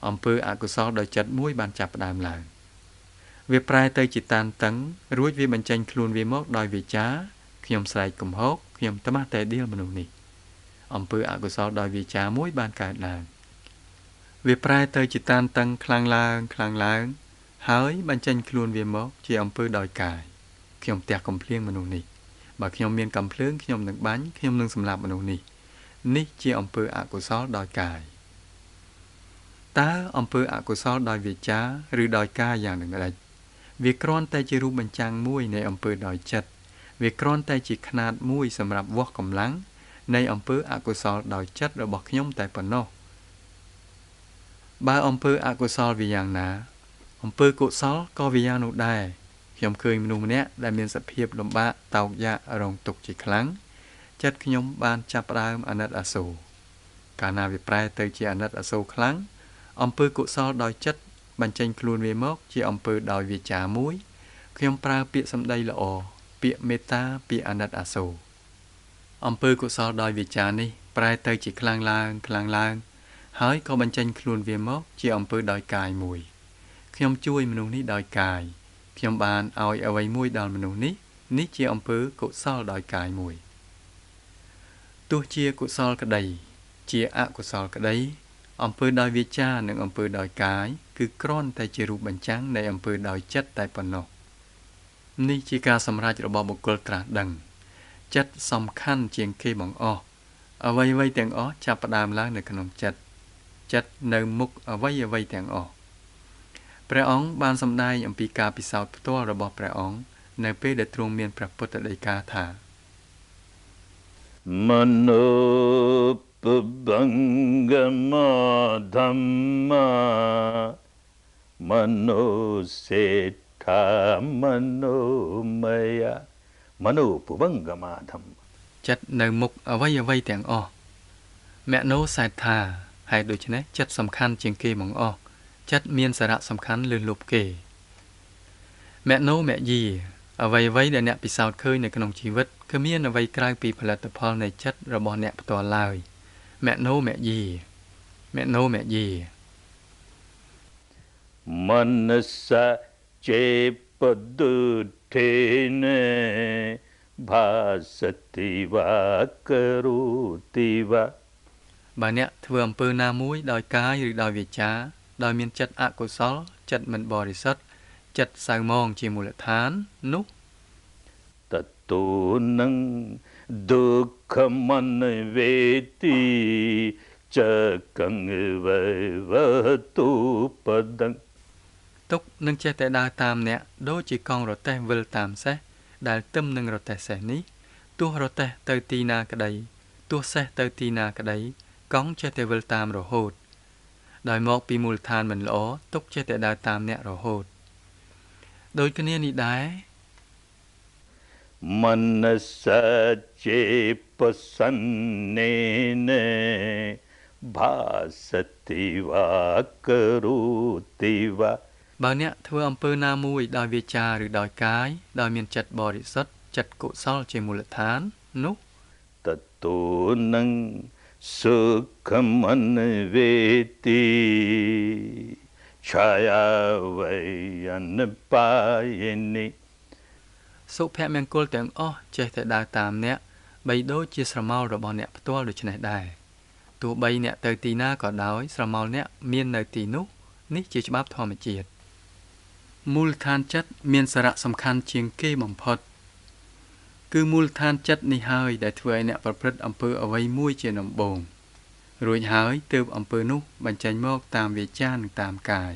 អំពើអកុសលដោយចិត្តមួយបានចាប់ផ្ដើមឡើងវាប្រែទៅជាតានតឹងរួចវាបញ្ចេញខ្លួនវាមកដោយវាចាខ្ញុំស្រែកកំហុកខ្ញុំត្មាស់តែដៀលមនុស្សនេះអំពើអកុសលដោយវាចាមួយបានកើតឡើងវាប្រែទៅជាតានតឹងខ្លាំងឡើងខ្លាំងឡើង ហើយបញ្ចេញខ្លួនវាមកជាអំពើដោយកាយខ្ញុំផ្ទះកំភ្លៀងមនុស្សនេះបើខ្ញុំមានកំភ្លើងខ្ញុំនឹងបាញ់ខ្ញុំនឹងសម្លាប់មនុស្សនេះនេះជាអំពើអកុសលដោយកាយតើអំពើអកុសលដោយវាចាឬដោយកាយយ៉ាងដូចម្តេចវាគ្រាន់តែជារូបបញ្ចាំងមួយនៃអំពើដោយចិត្តវាគ្រាន់តែជាខ្នាតមួយសម្រាប់វាស់កម្លាំងនៃអំពើអកុសលដោយចិត្តរបស់ខ្ញុំតែប៉ុណ្ណោះបើអំពើអកុសលវាយ៉ាងណាអំពើកុសលក៏វាយ៉ាងនោះដែរខ្ញុំឃើញមនុស្សម្នាក់ដែលមានសភាពលំបាកតោកយ៉ាករងទុក្ខជាខ្លាំងចិត្តខ្ញុំបានចាប់ផ្ដើមអាណិតអាសូរកាលណាវាប្រែទៅជាអាណិតអាសូរខ្លាំងអំពើកុសលដោយចិត្តបញ្ចេញខ្លួនវាមកជាអំពើដោយវាចាមួយខ្ញុំប្រើពាក្យសម្ដីល្អពាក្យមេត្តាពាក្យអាណិតអាសូរអំពើកុសលដោយវាចានេះប្រែទៅជាខ្លាំងឡើងខ្លាំងឡើងហើយក៏បញ្ចេញខ្លួនវាមកជាអំពើដោយកាយមួយខ្ញុំជួយមនុស្សនេះដោយកាយខ្ញុំបានឲ្យអ្វីមួយដល់មនុស្សនេះនេះជាអំពើកុសលដោយកាយមួយទោះជាកុសលក្តីជាអកុសលក្តីអំពើដោយវាចានិងអំពើដោយកាយគឺគ្រាន់តែជារូបបញ្ចាំងនៃអំពើដោយចិត្តតែប៉ុណ្ណោះនេះជាការសម្រេចរបស់បុគ្គលត្រាស់ដឹងចិត្តសំខាន់ជាងគេបង្អស់អ្វីៗទាំងអស់ចាប់ផ្ដើមឡើងនៅក្នុងចិត្តចិត្តនៅមុខអ្វីៗទាំងអស់ព្រះអង្គបានសម្ដែងអំពីការពិសោធន៍ផ្ទាល់របស់ព្រះអង្គនៅពេលដែលទ្រង់មានព្រះពុទ្ធដីកាថាមនោពបង្កមធម្មមនោសេដ្ឋាមនោមយមនោពបង្កមធម្មចិត្តនៅមុខអ្វីៗទាំងអស់មនោសេដ្ឋាហេតុដូច្នេះចិត្តសំខាន់ជាងគេបង្អស់ចិត្តមានសារៈសំខាន់លើសលប់គេមនោមយាអ្វីៗដែលអ្នកពិសោធន៍ឃើញនៅក្នុងជីវិតគឺមានអ្វីក្រៅពីផលិតផលនៃចិត្តរបស់អ្នកផ្ទាល់ឡើយមនោមយាមនោមយាមនសចេបទុថេនಭಾសតិវាករុតិវាបើអ្នកធ្វើអំពើណាមួយដោយកាយឬដោយវាចាដោយមានចិត្តអកុសលចិត្តមិនបរិសុទ្ធចិត្តសៅមងជាមូលដ្ឋាននោះតតូនឹងឌុក្ខមនវេទីចកងវវតុបដੰទុក្ខនឹងចេះតែដើរតាមអ្នកដូចជាកង់រទេះវិលតាមសេះដែលទឹមនឹងរទេះសេះនេះទោះរទេះទៅទីណាក្តីទោះសេះទៅទីណាក្តីកង់ចេះតែវិលតាមរហូតដោយមកពីមូលដ្ឋានមិនល្អទុកចេះតែដើរតាមអ្នករហូតដូចគ្នានេះដែរមនសចេបសន្នេនಭಾសតិវាករុតិវាបើអ្នកធ្វើអំពើណាមួយដោយវាចាឬដោយកាយដោយមានចិត្តបរិសុទ្ធចិត្តកុសលជាមូលដ្ឋាននោះតតូនឹងសុខមនវេទីឆាយាវយនបាយនិសុភមង្គលទាំងអស់ចេះតែដើរតាមអ្នកបីដូចជាស្រមោលរបស់អ្នកផ្ទាល់ដូច្នេះដែរទោះបីអ្នកទៅទីណាក៏ដោយស្រមោលអ្នកមាននៅទីនោះនេះជាច្បាប់ធម្មជាតិមូលដ្ឋានចិត្តមានសារៈសំខាន់ជាងគេបំផុតគឺមូលដ្ឋានចិត្តនេះហើយដែលធ្វើឲ្យអ្នកប្រព្រឹត្តអំពើអ្វីមួយជាដំបូងរួចហើយទើបអំពើនោះបញ្ចេញមកតាមវាចានិងតាមកាយ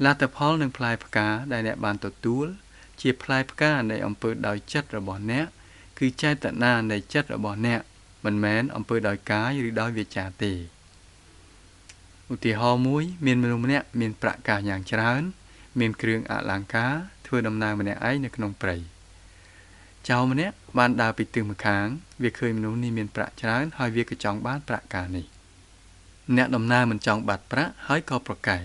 លទ្ធផលនឹងផ្លែផ្កាដែលអ្នកបានទទួលជាផ្លែផ្កានៃអំពើដោយចិត្តរបស់អ្នកគឺចេតនានៃចិត្តរបស់អ្នកមិនមែនអំពើដោយកាយឬដោយវាចាទេឧទាហរណ៍មួយមានមនុស្សម្នាក់មានប្រាក់កាសយ៉ាងច្រើនមានគ្រឿងអលង្ការធ្វើដំណើរម្នាក់ឯងនៅក្នុងព្រៃចៅម្នាក់បានដើរពីទិសម្ខាងវាឃើញមនុស្សនេះមានប្រាក់ច្រើនហើយវាក៏ចង់បានប្រាក់កាសនេះអ្នកដំណើរមិនចង់បាត់ប្រាក់ហើយក៏ប្រកែក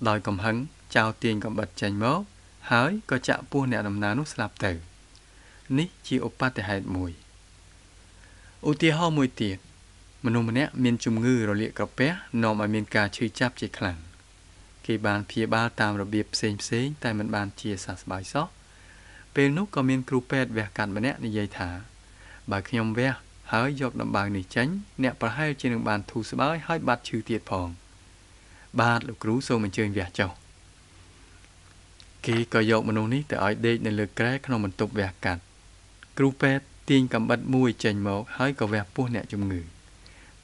ដោយកំហឹងចៅទាញកំបិតចេញមកហើយក៏ចាក់ពោះអ្នកដំណើរនោះស្លាប់ទៅនេះជាឧបទ្ទហេតុមួយឧទាហរណ៍មួយទៀតមនុស្សម្នាក់មានជំងឺរលាកក្រពះនាំឲ្យមានការឈឺចាប់ជាខ្លាំងគេបានព្យាបាលតាមរបៀបផ្សេងៗតែមិនបានជាសះស្បើយសោះពេលនោះក៏មានគ្រូពេទ្យវះកាត់ម្នាក់និយាយថាបើខ្ញុំវះហើយយកដំបៅនេះចេញអ្នកប្រហែលជានឹងបានធូរស្បើយហើយបាត់ឈឺទៀតផងបាទលោកគ្រូសូមអញ្ជើញវះចុះ គេក៏យកមនុស្សនេះទៅឲ្យដេកនៅលើគ្រែក្នុងបន្ទប់វះកាត់គ្រូពេទ្យទាញកាំបិតមួយចេញមកហើយក៏វះពោះអ្នកជំងឺ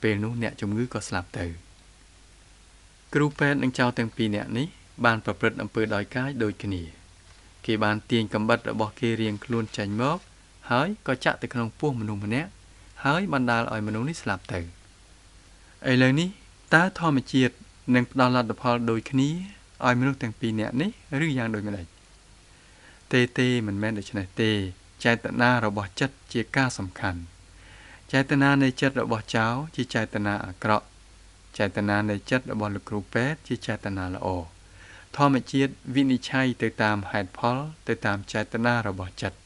ពេលនោះអ្នកជំងឺក៏ស្លាប់ទៅគ្រូពេទ្យនិងចៅទាំងពីរនាក់នេះបានប្រព្រឹត្តអំពើដោយកាយដូចគ្នាគេបានទាញកាំបិតរបស់គេរៀងខ្លួនចេញមកហើយក៏ចាក់ទៅក្នុងពោះមនុស្សម្នាក់ហើយបណ្ដាលឲ្យមនុស្សនេះស្លាប់ទៅឥឡូវនេះតើធម្មជាតិនឹងផ្ដល់លទ្ធផលដូចគ្នាឲ្យមនុស្សទាំងពីរនាក់នេះឬយ៉ាងដូចម្តេចទេមិនមែនដូច្នេះទេចេតនារបស់ចិត្តជាការសំខាន់ចេតនានៃចិត្តរបស់ចៅជាចេតនាអាក្រក់ចេតនានៃចិត្តរបស់លោកគ្រូពេទ្យជាចេតនាល្អធម្មជាតិវិនិច្ឆ័យទៅតាមហេតុផលទៅតាមចេតនារបស់ចិត្ត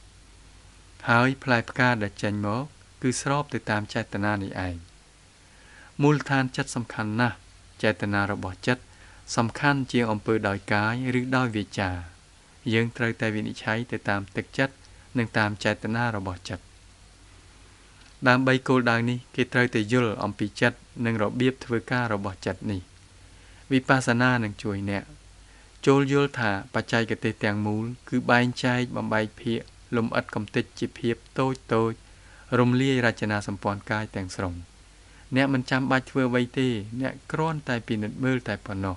ហើយផ្លែផ្កាដែលចេញមកគឺស្របទៅតាមចេតនានេះឯងមូលដ្ឋានចិត្តសំខាន់ណាស់ចេតនារបស់ចិត្តសំខាន់ជាងអំពើដោយកាយឬដោយវាចាយើងត្រូវតែវិនិច្ឆ័យទៅតាមទឹកចិត្តនិងតាមចេតនារបស់ចិត្តដើម្បីគោលដៅនេះគេត្រូវតែយល់អំពីចិត្តនិងរបៀបធ្វើការរបស់ចិត្តនេះវិបស្សនានឹងជួយអ្នកចូលយល់ថាបច្ចេកទេសទាំងមូលគឺបែងចែកបំបែកភាគលំអិតកំទេចជាភាពតូចតូចរំលាយរចនាសម្ព័ន្ធកាយទាំងស្រុងអ្នកមិនចាំបាច់ធ្វើអ្វីទេអ្នកគ្រាន់តែពិនិត្យមើលតែប៉ុណ្ណោះ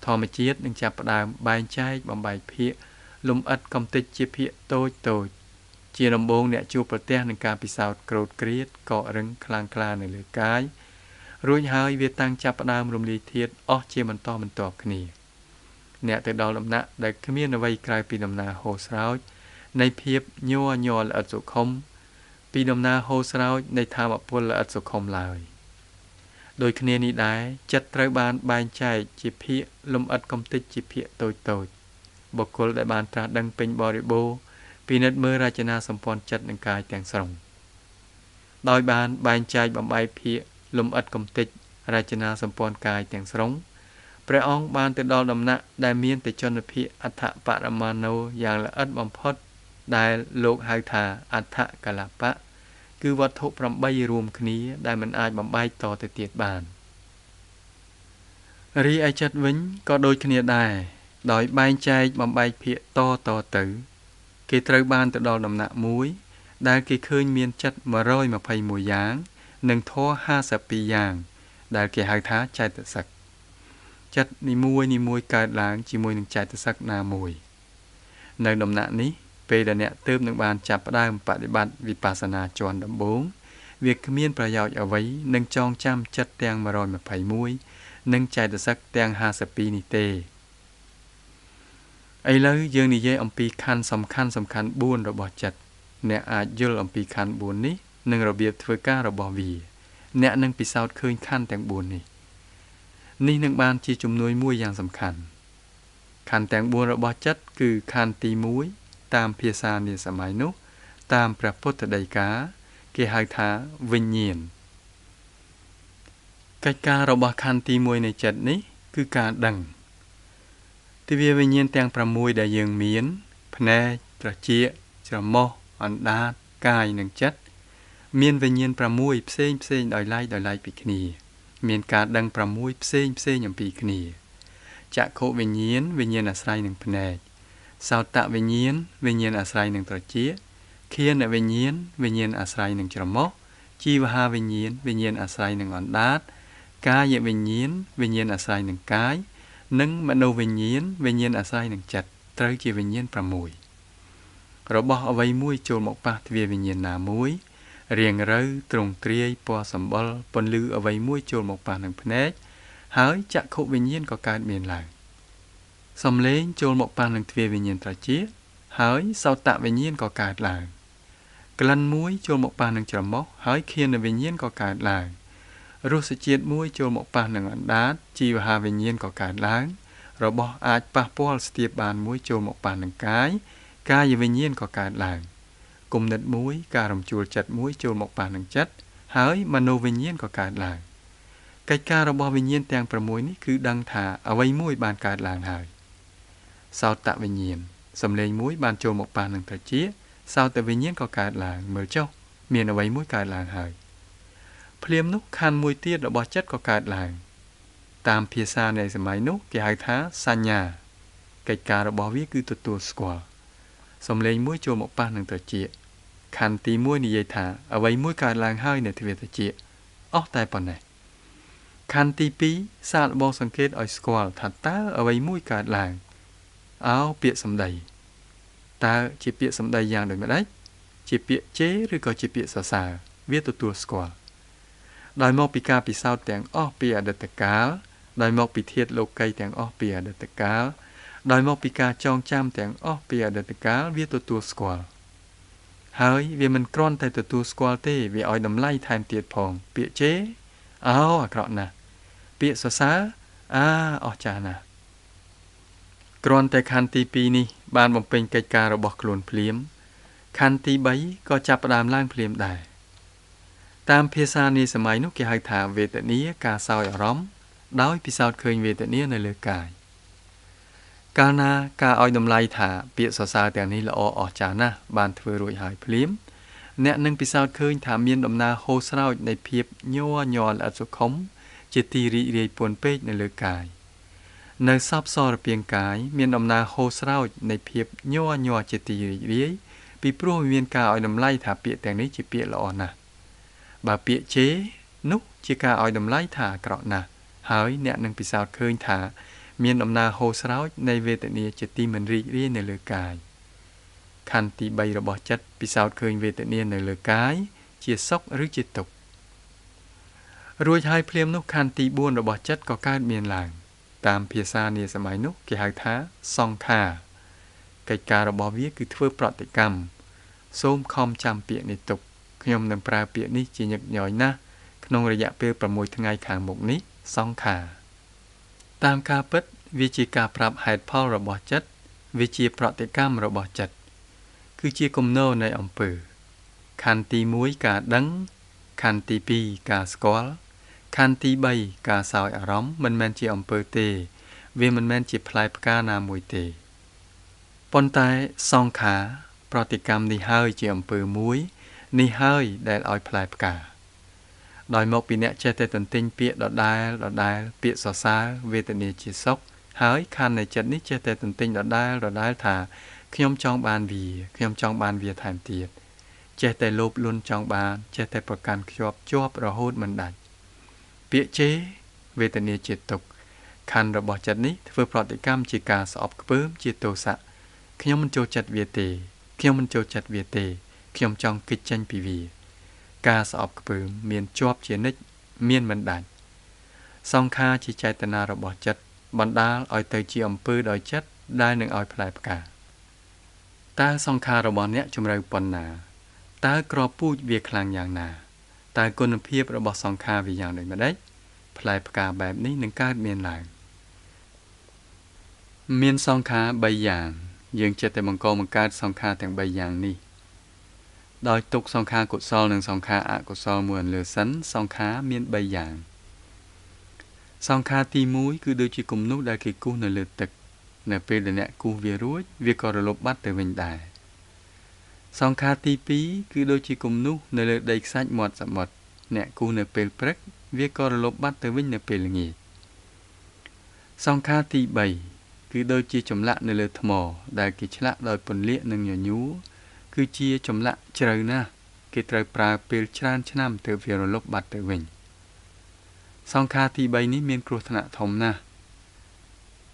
ធម្មជាតិនឹងចាប់ផ្ដើមបែងចែកបំបែកភាគលំអិតកំទេចជាភាគតូចតូចជាដំបូងអ្នកជួបប្រទះនឹងការពិសោធន៍ក្រោធគ្រៀតកករឹងខ្លាំងក្លានៅលើកាយរួចហើយវាតាំងចាប់ផ្ដើមរំលាយធាតុអស់ជាបន្តបន្ទាប់គ្នាអ្នកទៅដល់ដំណាក់ដែលគ្មានអ្វីក្រៅពីដំណើរហូរស្រោចនៃភាពញ័រញ័រល្អិតសុខុមពីដំណើរហូរស្រោចនៃធម៌ពលល្អិតសុខុមឡើយដោយគ្នានេះដែរចិត្តត្រូវបានបែងចែកជាភាគលំអិតកំទេចជាភាគតូចតូចបុគ្គលដែលបានត្រាស់ដឹងពេញបរិបូរណ៍ពិនិត្យមើលរចនាសម្ព័ន្ធចិត្តនិងកាយទាំងស្រុងដោយបានបែងចែកបំបែកភាគលំអិតកំទេចរចនាសម្ព័ន្ធកាយទាំងស្រុងព្រះអង្គបានទៅដល់ដំណាក់ដែលមានទេជនភាគអដ្ឋបរមាណូយ៉ាងល្អិតបំផុតដែលលោកហៅថាអដ្ឋកលបៈគឺវត្ថុ8រួមគ្នាដែលមិនអាចបំបែកតទៅទៀតបានរីឯចិត្តវិញក៏ដូចគ្នាដែរដោយបែងចែកបំបែកភាគតតទៅគេត្រូវបានទៅដល់ដំណាក់មួយដែលគេឃើញមានចិត្ត121យ៉ាងនិងធម៌52យ៉ាងដែលគេហៅថាចេតសិកចិត្តនីមួយនីមួយកើតឡើងជាមួយនឹងចេតសិកណាមួយនៅដំណាក់នេះពេលដែលអ្នកទើបនឹងបានចាប់ផ្ដើមបដិបត្តិវិបស្សនាជាន់ដំបូងវាគ្មានប្រយោជន៍អ្វីនឹងចងចាំចិត្តទាំង121និងចេតសិកទាំង52នេះទេឥឡូវយើងនិយាយអំពីខណ្ឌសំខាន់សំខាន់4របស់ចិត្តអ្នកអាចយល់អំពីខណ្ឌ4នេះនិងរបៀបធ្វើការរបស់វាអ្នកនឹងពិសោធន៍ឃើញខណ្ឌទាំង4នេះនេះនឹងបានជាជំនួយមួយយ៉ាងសំខាន់ខណ្ឌទាំង4របស់ចិត្តគឺខណ្ឌទី1តាមភាសានាសម័យនោះតាមព្រះពុទ្ធដីកាគេហៅថាវិញ្ញាណកិច្ចការរបស់ខណ្ឌទី1នៃចិត្តនេះគឺការដឹងទិវាវិញ្ញាណទាំង6ដែលយើងមានភ្នែកត្រចៀកច្រមុះអណ្ដាតកាយនិងចិត្តមានវិញ្ញាណ6ផ្សេងផ្សេងដោយឡែកដោយឡែកពីគ្នាមានការដឹង6ផ្សេងផ្សេងអំពីគ្នាចក្ខុវិញ្ញាណវិញ្ញាណអាស្រ័យនឹងភ្នែកសោតវិញ្ញាណវិញ្ញាណអាស្រ័យនឹងត្រចៀកឃានវិញ្ញាណវិញ្ញាណអាស្រ័យនឹងច្រមុះជីវហាវិញ្ញាណវិញ្ញាណអាស្រ័យនឹងអណ្ដាតកាយវិញ្ញាណវិញ្ញាណអាស្រ័យនឹងកាយនិងមនោវិញ្ញាណវិញ្ញាណអាស្រ័យនឹងចិត្តត្រូវជាវិញ្ញាណ6របស់អ្វីមួយចូលមកប៉ះទ្វាវិញ្ញាណណាមួយរាងរូវទ្រង់ទ្រាយពណ៌សម្បុរពន្លឺអ្វីមួយចូលមកប៉ះនឹងភ្នែកហើយចក្ខុវិញ្ញាណក៏កើតមានឡើងសំឡេងចូលមកប៉ះនឹងទ្វាវិញ្ញាណត្រចៀកហើយសោតវិញ្ញាណក៏កើតឡើងក្លិនមួយចូលមកប៉ះនឹងច្រមុះហើយឃានវិញ្ញាណក៏កើតឡើងរសជាតិមួយចូលមកប៉ះនឹងអណ្ដាតជីវហាវិញ្ញាណក៏កើតឡើងរបស់អាចប៉ះពាល់ស្ទាបបានមួយចូលមកប៉ះនឹងកាយកាយវិញ្ញាណក៏កើតឡើងគំនិតមួយការរំជួលចិត្តមួយចូលមកប៉ះនឹងចិត្តហើយមនោវិញ្ញាណក៏កើតឡើងកិច្ចការរបស់វិញ្ញាណទាំង6នេះគឺដឹងថាអ្វីមួយបានកើតឡើងហើយសោតវិញ្ញាណសំឡេងមួយបានចូលមកប៉ះនឹងត្រចៀកសោតវិញ្ញាណក៏កើតឡើងមើលចុះមានអ្វីមួយកើតឡើងហើយភ្លាមនោះខណ្ឌមួយទៀតរបស់ចិត្តក៏កើតឡើងតាមភាសានៃសម័យនោះគេហៅថាសញ្ញា កិច្ចការរបស់វាគឺទទួលស្គាល់សំឡេងមួយចូលមកប៉ះនឹងត្រចៀកខណ្ឌទី1និយាយថាអ្វីមួយកើតឡើងហើយនៅទ្វារត្រចៀកអស់តែប៉ុណ្ណេះខណ្ឌទី2សាកល្បងសង្កេតឲ្យស្គាល់ថាតើអ្វីមួយកើតឡើងអោពាក្យសម្ដីតើជាពាក្យសម្ដីយ៉ាងដូចម្ដេចជាពាក្យជេរឬក៏ជាពាក្យសរសើរវាទទួលស្គាល់ដោយមកពីការពិសោធន៍ទាំងអស់ពីអតីតកាលដោយមកពីធាតុលោកីទាំងអស់ពីអតីតកាលដោយមកពីការចងចាំទាំងអស់ពីអតីតកាលវាទទួលស្គាល់ហើយវាមិនគ្រាន់តែទទួលស្គាល់ទេវាឲ្យតម្លៃថែមទៀតផងពាក្យជេរអោអាក្រក់ណាស់ពាក្យសរសើរអាអស្ចារ្យណាស់គ្រាន់តែខណ្ឌទី2នេះបានបំពេញកិច្ចការរបស់ខ្លួនភ្លាមខណ្ឌទី3ក៏ចាប់ផ្ដើមឡើងភ្លាមដែរតាមភាសានាសម័យនោះគេហៅថាវេទនាការសោយអារម្មណ៍ដោយពិសោធន៍ឃើញវេទនានៅលើកាយកាលណាការឲ្យតម្លៃថាពាក្យសរសើរទាំងនេះល្អអស្ចារ្យណាស់បានធ្វើរួចហើយភ្លាមអ្នកនឹងពិសោធន៍ឃើញថាមានដំណើរហូរស្រោចនៃភាពញ័រញ័រល្អិតសុខុមជាទីរីករាយពន់ពេកនៅលើកាយនៅសពសរពាងកាយមានដំណើរហូរស្រោចនៃភាពញ័រញ័រជាទីរីករាយពីព្រោះមានការឲ្យតម្លៃថាពាក្យទាំងនេះជាពាក្យល្អណាស់បើពាក្យជេរនោះជាការឲ្យតម្លៃថាអាក្រក់ណាស់ហើយអ្នកនឹងពិសោធន៍ឃើញថាមានដំណើរហូរស្រោចនៃវេទនាជាទីមិនរីករាយនៅលើកាយខណ្ឌទី3របស់ចិត្តពិសោធន៍ឃើញវេទនានៅលើកាយជាសុខឬជាទុក្ខរួចហើយភ្លាមនោះខណ្ឌទី4របស់ចិត្តក៏កើតមានឡើងតាមភាសានាសម័យនោះគេហៅថាសង្ខារកិច្ចការរបស់វាគឺធ្វើប្រតិកម្មសូមខំចាំពាក្យនេះទុកខ្ញុំនឹងប្រើពាក្យនេះជាញឹកញយណាស់ក្នុងរយៈពេល6ថ្ងៃខាងមុខនេះសង្ខារតាមការពិតវាជាការប្រាប់ហេតុផលរបស់ចិត្តវាជាប្រតិកម្មរបស់ចិត្តគឺជាគំនរនៃអំពើខណ្ឌទី1ការដឹងខណ្ឌទី2ការស្គាល់ខណ្ឌទី3ការសោយអារម្មណ៍មិនមែនជាអំពើទេវាមិនមែនជាផ្លែផ្កាណាមួយទេប៉ុន្តែសង្ខារប្រតិកម្មនេះហើយជាអំពើមួយនេះហើយដែលឲ្យផ្លែផ្កាដោយមកពីអ្នកចេះតែទន្ទិញពាក្យដដែលដដែលពាក្យសរសើរវេទនាជាសុខហើយខណ្ឌនៃចិត្តនេះចេះតែទន្ទិញដដែលដដែលថាខ្ញុំចង់បានវាខ្ញុំចង់បានវាថែមទៀតចេះតែលោភលន់ចង់បានចេះតែប្រកាន់ខ្ជាប់ជាប់រហូតមិនដាច់ពាក្យជេរវេទនាជាទុក្ខខណ្ឌរបស់ចិត្តនេះធ្វើប្រតិកម្មជាការស្អប់ខ្ពើមជាទោសៈខ្ញុំមិនចូលចិត្តវាទេខ្ញុំមិនចូលចិត្តវាទេខ្ញុំចង់គេចចេញពីវាការស្អប់ខ្ពើមមានជាប់ជានិច្ចមានមិនដាច់សង្ខារជាចេតនារបស់ចិត្តបណ្ដាលឲ្យទៅជាអំពើដោយចិត្តដែលនឹងឲ្យផ្លែផ្កាតើសង្ខាររបស់អ្នកជម្រៅប៉ុណ្ណាតើក្របពូជវាខ្លាំងយ៉ាងណាតើគុណភាពរបស់សង្ខារវាយ៉ាងដូចម្ដេចផ្លែផ្កាបែបនេះនឹងកើតមានឡើងមានសង្ខារ3យ៉ាងយើងចិត្តតែបង្កបង្កើតសង្ខារទាំង3យ៉ាងនេះដោយទុកសង្ខារកុសលនិងសង្ខារអកុសលមួយអន្លើសិនសង្ខារមាន3យ៉ាងសង្ខារទី1គឺដូចជាគំនូសដែលគេគូសនៅលើទឹកនៅពេលដែលអ្នកគូសវារួចវាក៏រលប់បាត់ទៅវិញដែរសង្ខារទី2គឺដូចជាគំនូសនៅលើដីខ្សាច់មាត់សមុទ្រអ្នកគូសនៅពេលព្រឹកវាក៏រលប់បាត់ទៅវិញនៅពេលល្ងាចសង្ខារទី3គឺដូចជាចម្លាក់នៅលើថ្មដែលគេឆ្លាក់ដោយពន្លាកនិងញញួរគឺជាចម្លាក់ជ្រៅណាស់គេត្រូវប្រើពេលច្រើនឆ្នាំទើបវារលប់បាត់ទៅវិញសង្ខារទី3នេះមានគ្រោះថ្នាក់ធំណាស់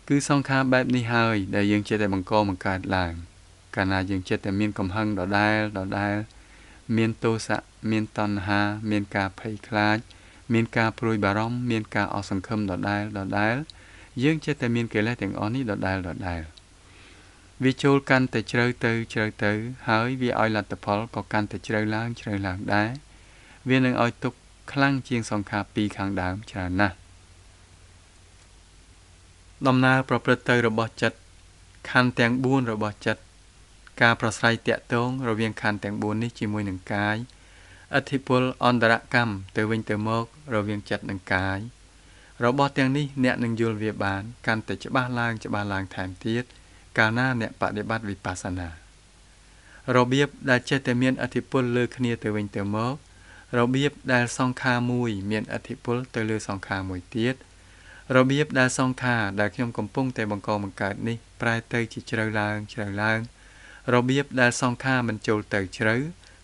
គឺសង្ខារបែបនេះហើយដែលយើងចេះតែបង្កបង្កើតឡើងកាលណាយើងចេះតែមានកំហឹងដដែលដដែលមានទោសៈមានតណ្ហាមានការភ័យខ្លាចមានការព្រួយបារម្ភមានការអស់សង្ឃឹមដដែលដដែលយើងចេះតែមានកិលេសទាំងអស់នេះដដែលដដែលវាចូលកាន់តែជ្រៅទៅជ្រៅទៅហើយវាឲ្យលទ្ធផលក៏កាន់តែជ្រៅឡើងជ្រៅឡើងដែរវានឹងឲ្យទុក្ខខ្លាំងជាងសង្ខារពីរខាងដើមច្រើនណាស់ដំណើរប្រព្រឹត្តទៅរបស់ចិត្តខណ្ឌទាំង4របស់ចិត្តការប្រស្រ័យតាក់ទងរវាងខណ្ឌទាំង4នេះជាមួយនឹងកាយឥទ្ធិពលអន្តរកម្មទៅវិញទៅមករវាងចិត្តនិងកាយរបស់ទាំងនេះអ្នកនឹងយល់វាបានកាន់តែច្បាស់ឡើងច្បាស់ឡើងថែមទៀតកាលណាអ្នកបដិបត្តិវិបស្សនារបៀបដែលចេះតែមានឥទ្ធិពលលើគ្នាទៅវិញទៅមករបៀបដែលសង្ខារមួយមានឥទ្ធិពលទៅលើសង្ខារមួយទៀត របៀបដែលសង្ខារដែលខ្ញុំកំពុងតែបង្កបង្កើតនេះប្រែទៅជាជ្រៅឡើងជ្រៅឡើងរបៀបដែលសង្ខារមិនចូលទៅជ្រៅ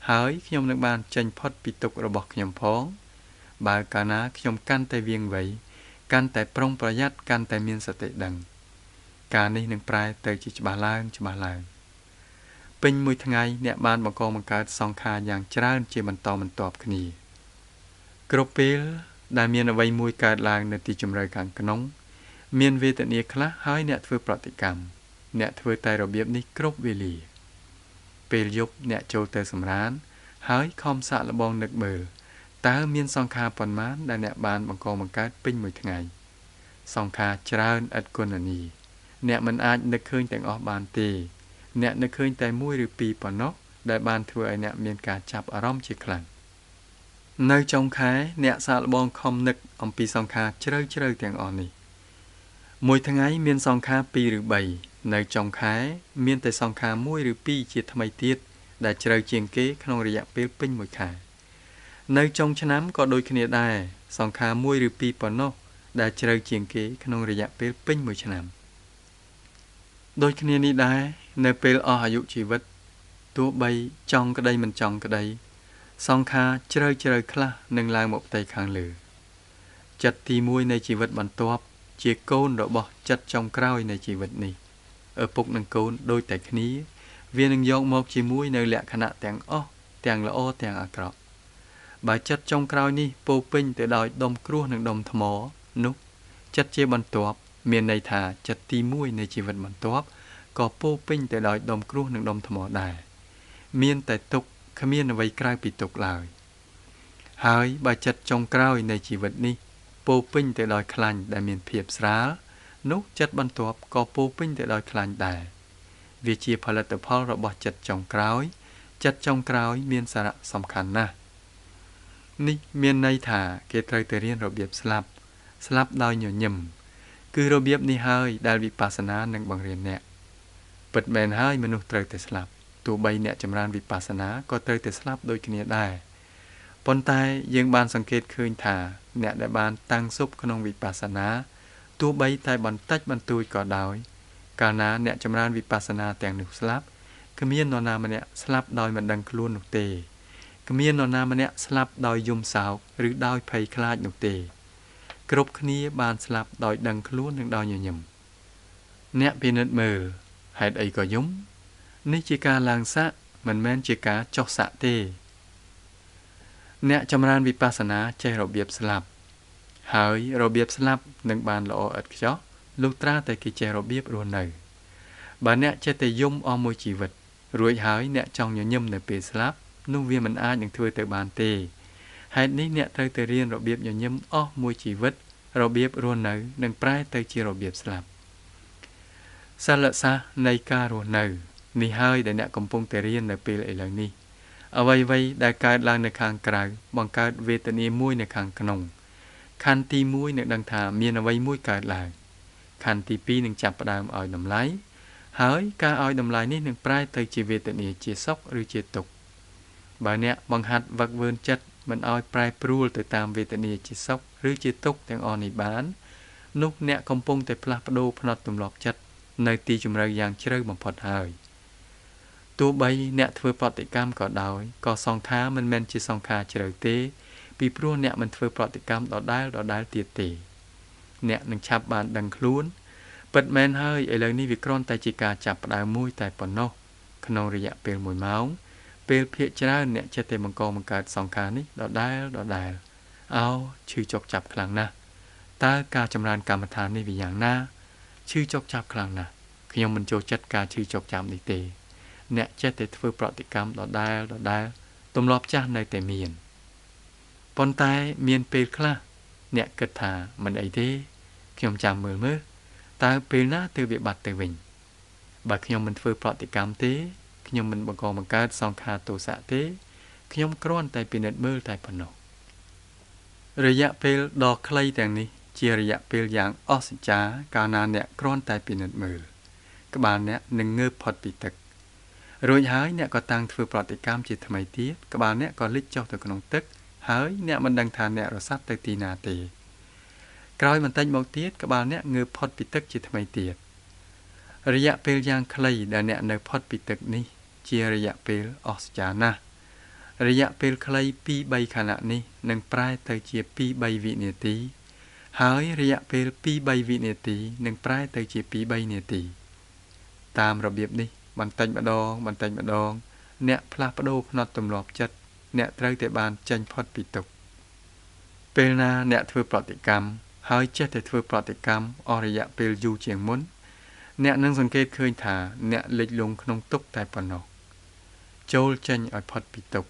ហើយខ្ញុំនឹងបានចេញផុតពីទុក្ខរបស់ខ្ញុំផងបើកាលណាខ្ញុំកាន់តែវៀងវៃកាន់តែប្រុងប្រយ័ត្នកាន់តែមានសតិដឹងការនេះនឹងប្រែទៅជាច្បាស់ឡើងច្បាស់ឡើងពេញមួយថ្ងៃអ្នកបានបង្កបង្កើតសង្ខារយ៉ាងច្រើនជាបន្តបន្ទាប់គ្នាគ្រប់ពេលដែលមានអ្វីមួយកើតឡើងនៅទីជម្រៅខាងក្នុងមានវេទនាខ្លះហើយអ្នកធ្វើប្រតិកម្មអ្នកធ្វើតែរបៀបនេះគ្រប់វេលាពេលយប់អ្នកចូលទៅសម្រានហើយខំសាកល្បងនឹកមើលតើមានសង្ខារប៉ុន្មានដែលអ្នកបានបង្កបង្កើតពេញមួយថ្ងៃសង្ខារច្រើនឥតគណនាអ្នកមិនអាចនឹកឃើញទាំងអស់បានទេអ្នកនឹកឃើញតែមួយឬពីរប៉ុណ្ណោះដែលបានធ្វើឲ្យអ្នកមានការចាប់អារម្មណ៍ជាខ្លាំងនៅចុងខែអ្នកសាកល្បងខំនឹកអំពីសង្ខារជ្រៅជ្រៅទាំងអស់នេះមួយថ្ងៃមានសង្ខារ2ឬ3នៅចុងខែមានតែសង្ខារ1ឬ2ជាថ្មីទៀតដែលជ្រៅជាងគេក្នុងរយៈពេលពេញមួយខែនៅចុងឆ្នាំក៏ដូចគ្នាដែរសង្ខារ1ឬ2ប៉ុណ្ណោះដែលជ្រៅជាងគេក្នុងរយៈពេលពេញមួយឆ្នាំដូចគ្នានេះដែរនៅពេលអស់អាយុជីវិតទោះបីចង់ក្តីមិនចង់ក្តីសង្ខារជ្រៅជ្រៅខ្លះនឹងឡើងមកផ្ទៃខាងលើចិត្តទី1នៃជីវិតបន្ទាប់ជាកូនរបស់ចិត្តចុងក្រោយនៃជីវិតនេះឪពុកនិងកូនដូចតែគ្នាវានឹងយកមកជាមួយនៅលក្ខណៈទាំងអស់ទាំងល្អទាំងអាក្រក់បើចិត្តចុងក្រោយនេះពោពេញទៅដោយដុំគ្រោះនិងដុំថ្មនោះចិត្តជាបន្ទាប់មានន័យថាចិត្តទី1នៃជីវិតបន្ទាប់ក៏ពោពេញទៅដោយដុំគ្រោះនិងដុំថ្មដែរមានតែទុក្ខគ្មានអ្វីក្រៅពីទុក្ខឡើយហើយបើចិត្តចុងក្រោយនៃជីវិតនេះពោពេញទៅដោយខ្លាញ់ដែលមានភាពស្រាលនោះចិត្តបន្ទាប់ក៏ពោពេញទៅដោយខ្លាញ់ដែរវាជាផលិតផលរបស់ចិត្តចុងក្រោយចិត្តចុងក្រោយមានសារៈសំខាន់ណាស់នេះមានន័យថាគេត្រូវតែរៀនរបៀបស្លាប់ស្លាប់ដោយញញឹមគឺរបៀបនេះហើយដែលវិបស្សនានឹងបង្រៀនអ្នកពិតមែនហើយមនុស្សត្រូវតែស្លាប់ទោះបីអ្នកចម្រើនវិបស្សនាក៏ត្រូវតែស្លាប់ដូចគ្នាដែរប៉ុន្តែយើងបានសង្កេតឃើញថាអ្នកដែលបានតាំងសុបក្នុងវិបស្សនាទោះបីតែបន្តិចបន្តួចក៏ដោយកាលណាអ្នកចម្រើនវិបស្សនាទាំងនោះស្លាប់គ្មាននរណាម្នាក់ស្លាប់ដោយមិនដឹងខ្លួននោះទេគ្មាននរណាម្នាក់ស្លាប់ដោយយំសោកឬដោយភ័យខ្លាចនោះទេគ្រប់គ្នាបានស្លាប់ដោយដឹងខ្លួននិងដោយញញឹមអ្នកពិនិត្យមើលហេតុអីក៏យំនេះជាការឡើងស័កមិនមែនជាការចុះស័កទេអ្នកចម្រើនវិបស្សនាចេះរបៀបស្លាប់ហើយរបៀបស្លាប់នឹងបានល្អឥតខ្ចោះលុះត្រាតែគេចេះរបៀបរស់នៅបើអ្នកចេះតែយំអស់មួយជីវិតរួចហើយអ្នកចង់ញញឹមនៅពេលស្លាប់នោះវាមិនអាចនឹងធ្វើទៅបានទេហេតុនេះអ្នកត្រូវតែរៀនរបៀបញញឹមអស់មួយជីវិតរបៀបរស់នៅនឹងប្រែទៅជារបៀបស្លាប់សិលសាស្ត្រនៃការរស់នៅនេះហើយដែលអ្នកកំពុងតែរៀននៅពេលឥឡូវនេះអ្វីៗដែលកើតឡើងនៅខាងក្រៅបង្កើតវេទនាមួយនៅខាងក្នុងខណ្ឌទី1នឹងដឹងថាមានអ្វីមួយកើតឡើងខណ្ឌទី2នឹងចាប់ផ្ដើមឲ្យតម្លៃហើយការឲ្យតម្លៃនេះនឹងប្រែទៅជាវេទនាជាសុខឬជាទុក្ខបើអ្នកបង្ហាត់វឹកវើចិត្តមិនឲ្យប្រែប្រួលទៅតាមវេទនាជាសុខឬជាទុក្ខទាំងអស់នេះបាននោះអ្នកកំពុងតែផ្លាស់ប្ដូរផ្នត់ទម្លាប់ចិត្តនៅទីជម្រៅយ៉ាងជ្រៅបំផុតហើយទោះបីអ្នកធ្វើប្រតិកម្មក៏ដោយក៏សង្ខារមិនមែនជាសង្ខារជ្រៅទេពីព្រោះអ្នកមិនធ្វើប្រតិកម្មដដែលដដែលទៀតទេអ្នកនឹងឆាប់បានដឹងខ្លួនពិតមែនហើយឥឡូវនេះវាគ្រាន់តែជាការចាប់ផ្ដើមមួយតែប៉ុណ្ណោះក្នុងរយៈពេល1ម៉ោងពេលភាកច្រើនអ្នកចេះតែបង្កបង្កើតសង្ខារនេះដដែលដដែលអោឈឺចុកចាប់ខ្លាំងណាស់តើការចម្រើនកម្មដ្ឋាននេះវាយ៉ាងណាឈឺចុកចាប់ខ្លាំងណាស់ខ្ញុំមិនចូលចិត្តការឈឺចុកចាប់នេះទេអ្នកចេះតែធ្វើប្រតិកម្មដដែលដដែលទម្លាប់ចាស់នៅតែមានប៉ុន្តែមានពេលខ្លះអ្នកគិតថាមិនអីទេខ្ញុំចាំមើលមើលតើពេលណាទើបវាបាត់ទៅវិញបើខ្ញុំមិនធ្វើប្រតិកម្មទេខ្ញុំមិនបង្កបង្កើតសង្ខារទោសៈទេខ្ញុំគ្រាន់តែពិនិត្យមើលតែប៉ុណ្ណោះរយៈពេលដ៏ខ្លីទាំងនេះជារយៈពេលយ៉ាងអស្ចារ្យកាលណាអ្នកគ្រាន់តែពិនិត្យមើលក្បាលអ្នកនឹងងើបផុតពីទឹករួចហើយអ្នកក៏តាំងធ្វើប្រតិកម្មជាថ្មីទៀតក្បាលអ្នកក៏លិចចុះទៅក្នុងទឹកហើយអ្នកមិនដឹងថាអ្នករសាត់ទៅទីណាទេ ក្រោយបន្តិចមកទៀតក្បាលអ្នកងើបផុតពីទឹកជាថ្មីទៀតរយៈពេលយ៉ាងខ្លីដែលអ្នកនៅផុតពីទឹកនេះជារយៈពេលអស្ចារ្យណាស់រយៈពេលខ្លី 2-3 ខណៈនេះនឹងប្រែទៅជា 2-3 វិនាទីហើយរយៈពេល 2-3 វិនាទីនឹងប្រែទៅជា 2-3 នាទីតាមរបៀបនេះបន្តិចម្ដងបន្តិចម្ដងអ្នកផ្លាស់ប្ដូរផ្នត់ទម្លាប់ចិត្តអ្នកត្រូវតែបានចេញផុតពីទុក្ខពេលណាអ្នកធ្វើប្រតិកម្មហើយចេះតែធ្វើប្រតិកម្មអស់រយៈពេលយូរជាងមុនអ្នកនឹងសង្កេតឃើញថាអ្នកលិចលង់ក្នុងទុក្ខតែប៉ុណ្ណោះចូលចេញឲ្យផុតពីទុក្ខ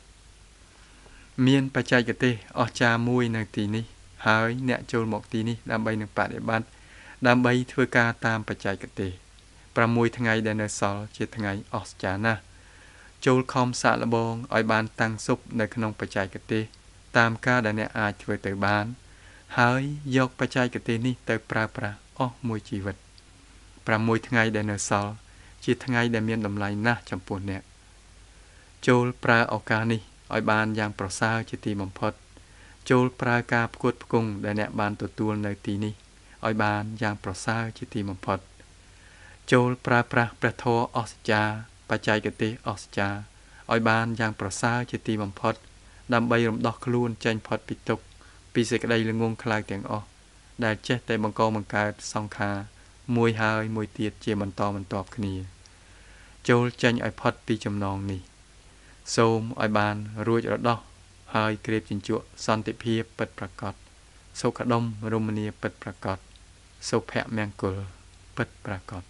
មានបច្ចេកទេសអស្ចារ្យមួយនៅទីនេះហើយអ្នកចូលមកទីនេះដើម្បីនឹងបដិបត្តិដើម្បីធ្វើការតាមបច្ចេកទេស6ថ្ងៃដែលនៅសល់ជាថ្ងៃអស្ចារ្យណាស់ចូលខំសាកល្បងឲ្យបានតាំងសុខនៅក្នុងបច្ចេកទេសតាមការដែលអ្នកអាចធ្វើទៅបានហើយយកបច្ចេកទេសនេះទៅប្រើប្រាស់អស់មួយជីវិត6ថ្ងៃដែលនៅសល់ជាថ្ងៃដែលមានតម្លៃណាស់ចំពោះអ្នកចូលប្រើឱកាសនេះឲ្យបានយ៉ាងប្រសើរជាទីបំផុតចូលប្រើការផ្គត់ផ្គង់ដែលអ្នកបានទទួលនៅទីនេះឲ្យបានយ៉ាងប្រសើរជាទីបំផុតចូលប្រើប្រាស់ព្រះធម៌អស្ចារ្យបច្ចេកទេសអស្ចារ្យឲ្យបានយ៉ាងប្រសើរជាទីបំផុតដើម្បីរំដោះខ្លួនចេញផុតពីទុក្ខពីសេចក្តីល្ងង់ខ្លៅទាំងអស់ដែលចេះតែបង្កបង្កើតសង្ខារមួយហើយមួយទៀតជាបន្តបន្ទាប់គ្នាចូលចេញឲ្យផុតពីចំណងនេះសូមឲ្យបានរួចរដោះហើយក្រេបជញ្ជក់សន្តិភាពពិតប្រាកដសុខដុមរមនាពិតប្រាកដសុភមង្គលពិតប្រាកដ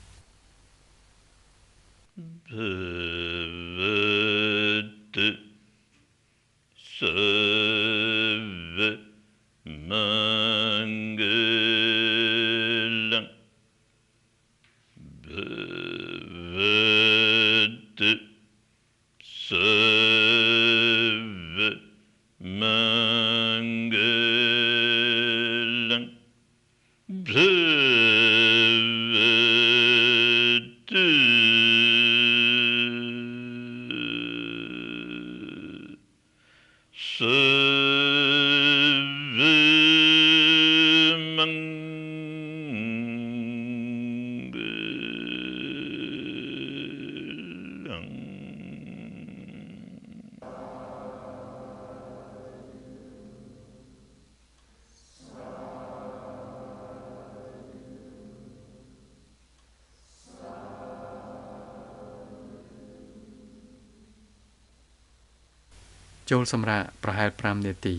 ចូលសម្រាកប្រហែល5នាទី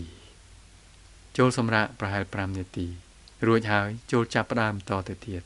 ចូលសម្រាកប្រហែល5នាទីរួចហើយចូលចាប់ផ្ដើមតទៅទៀត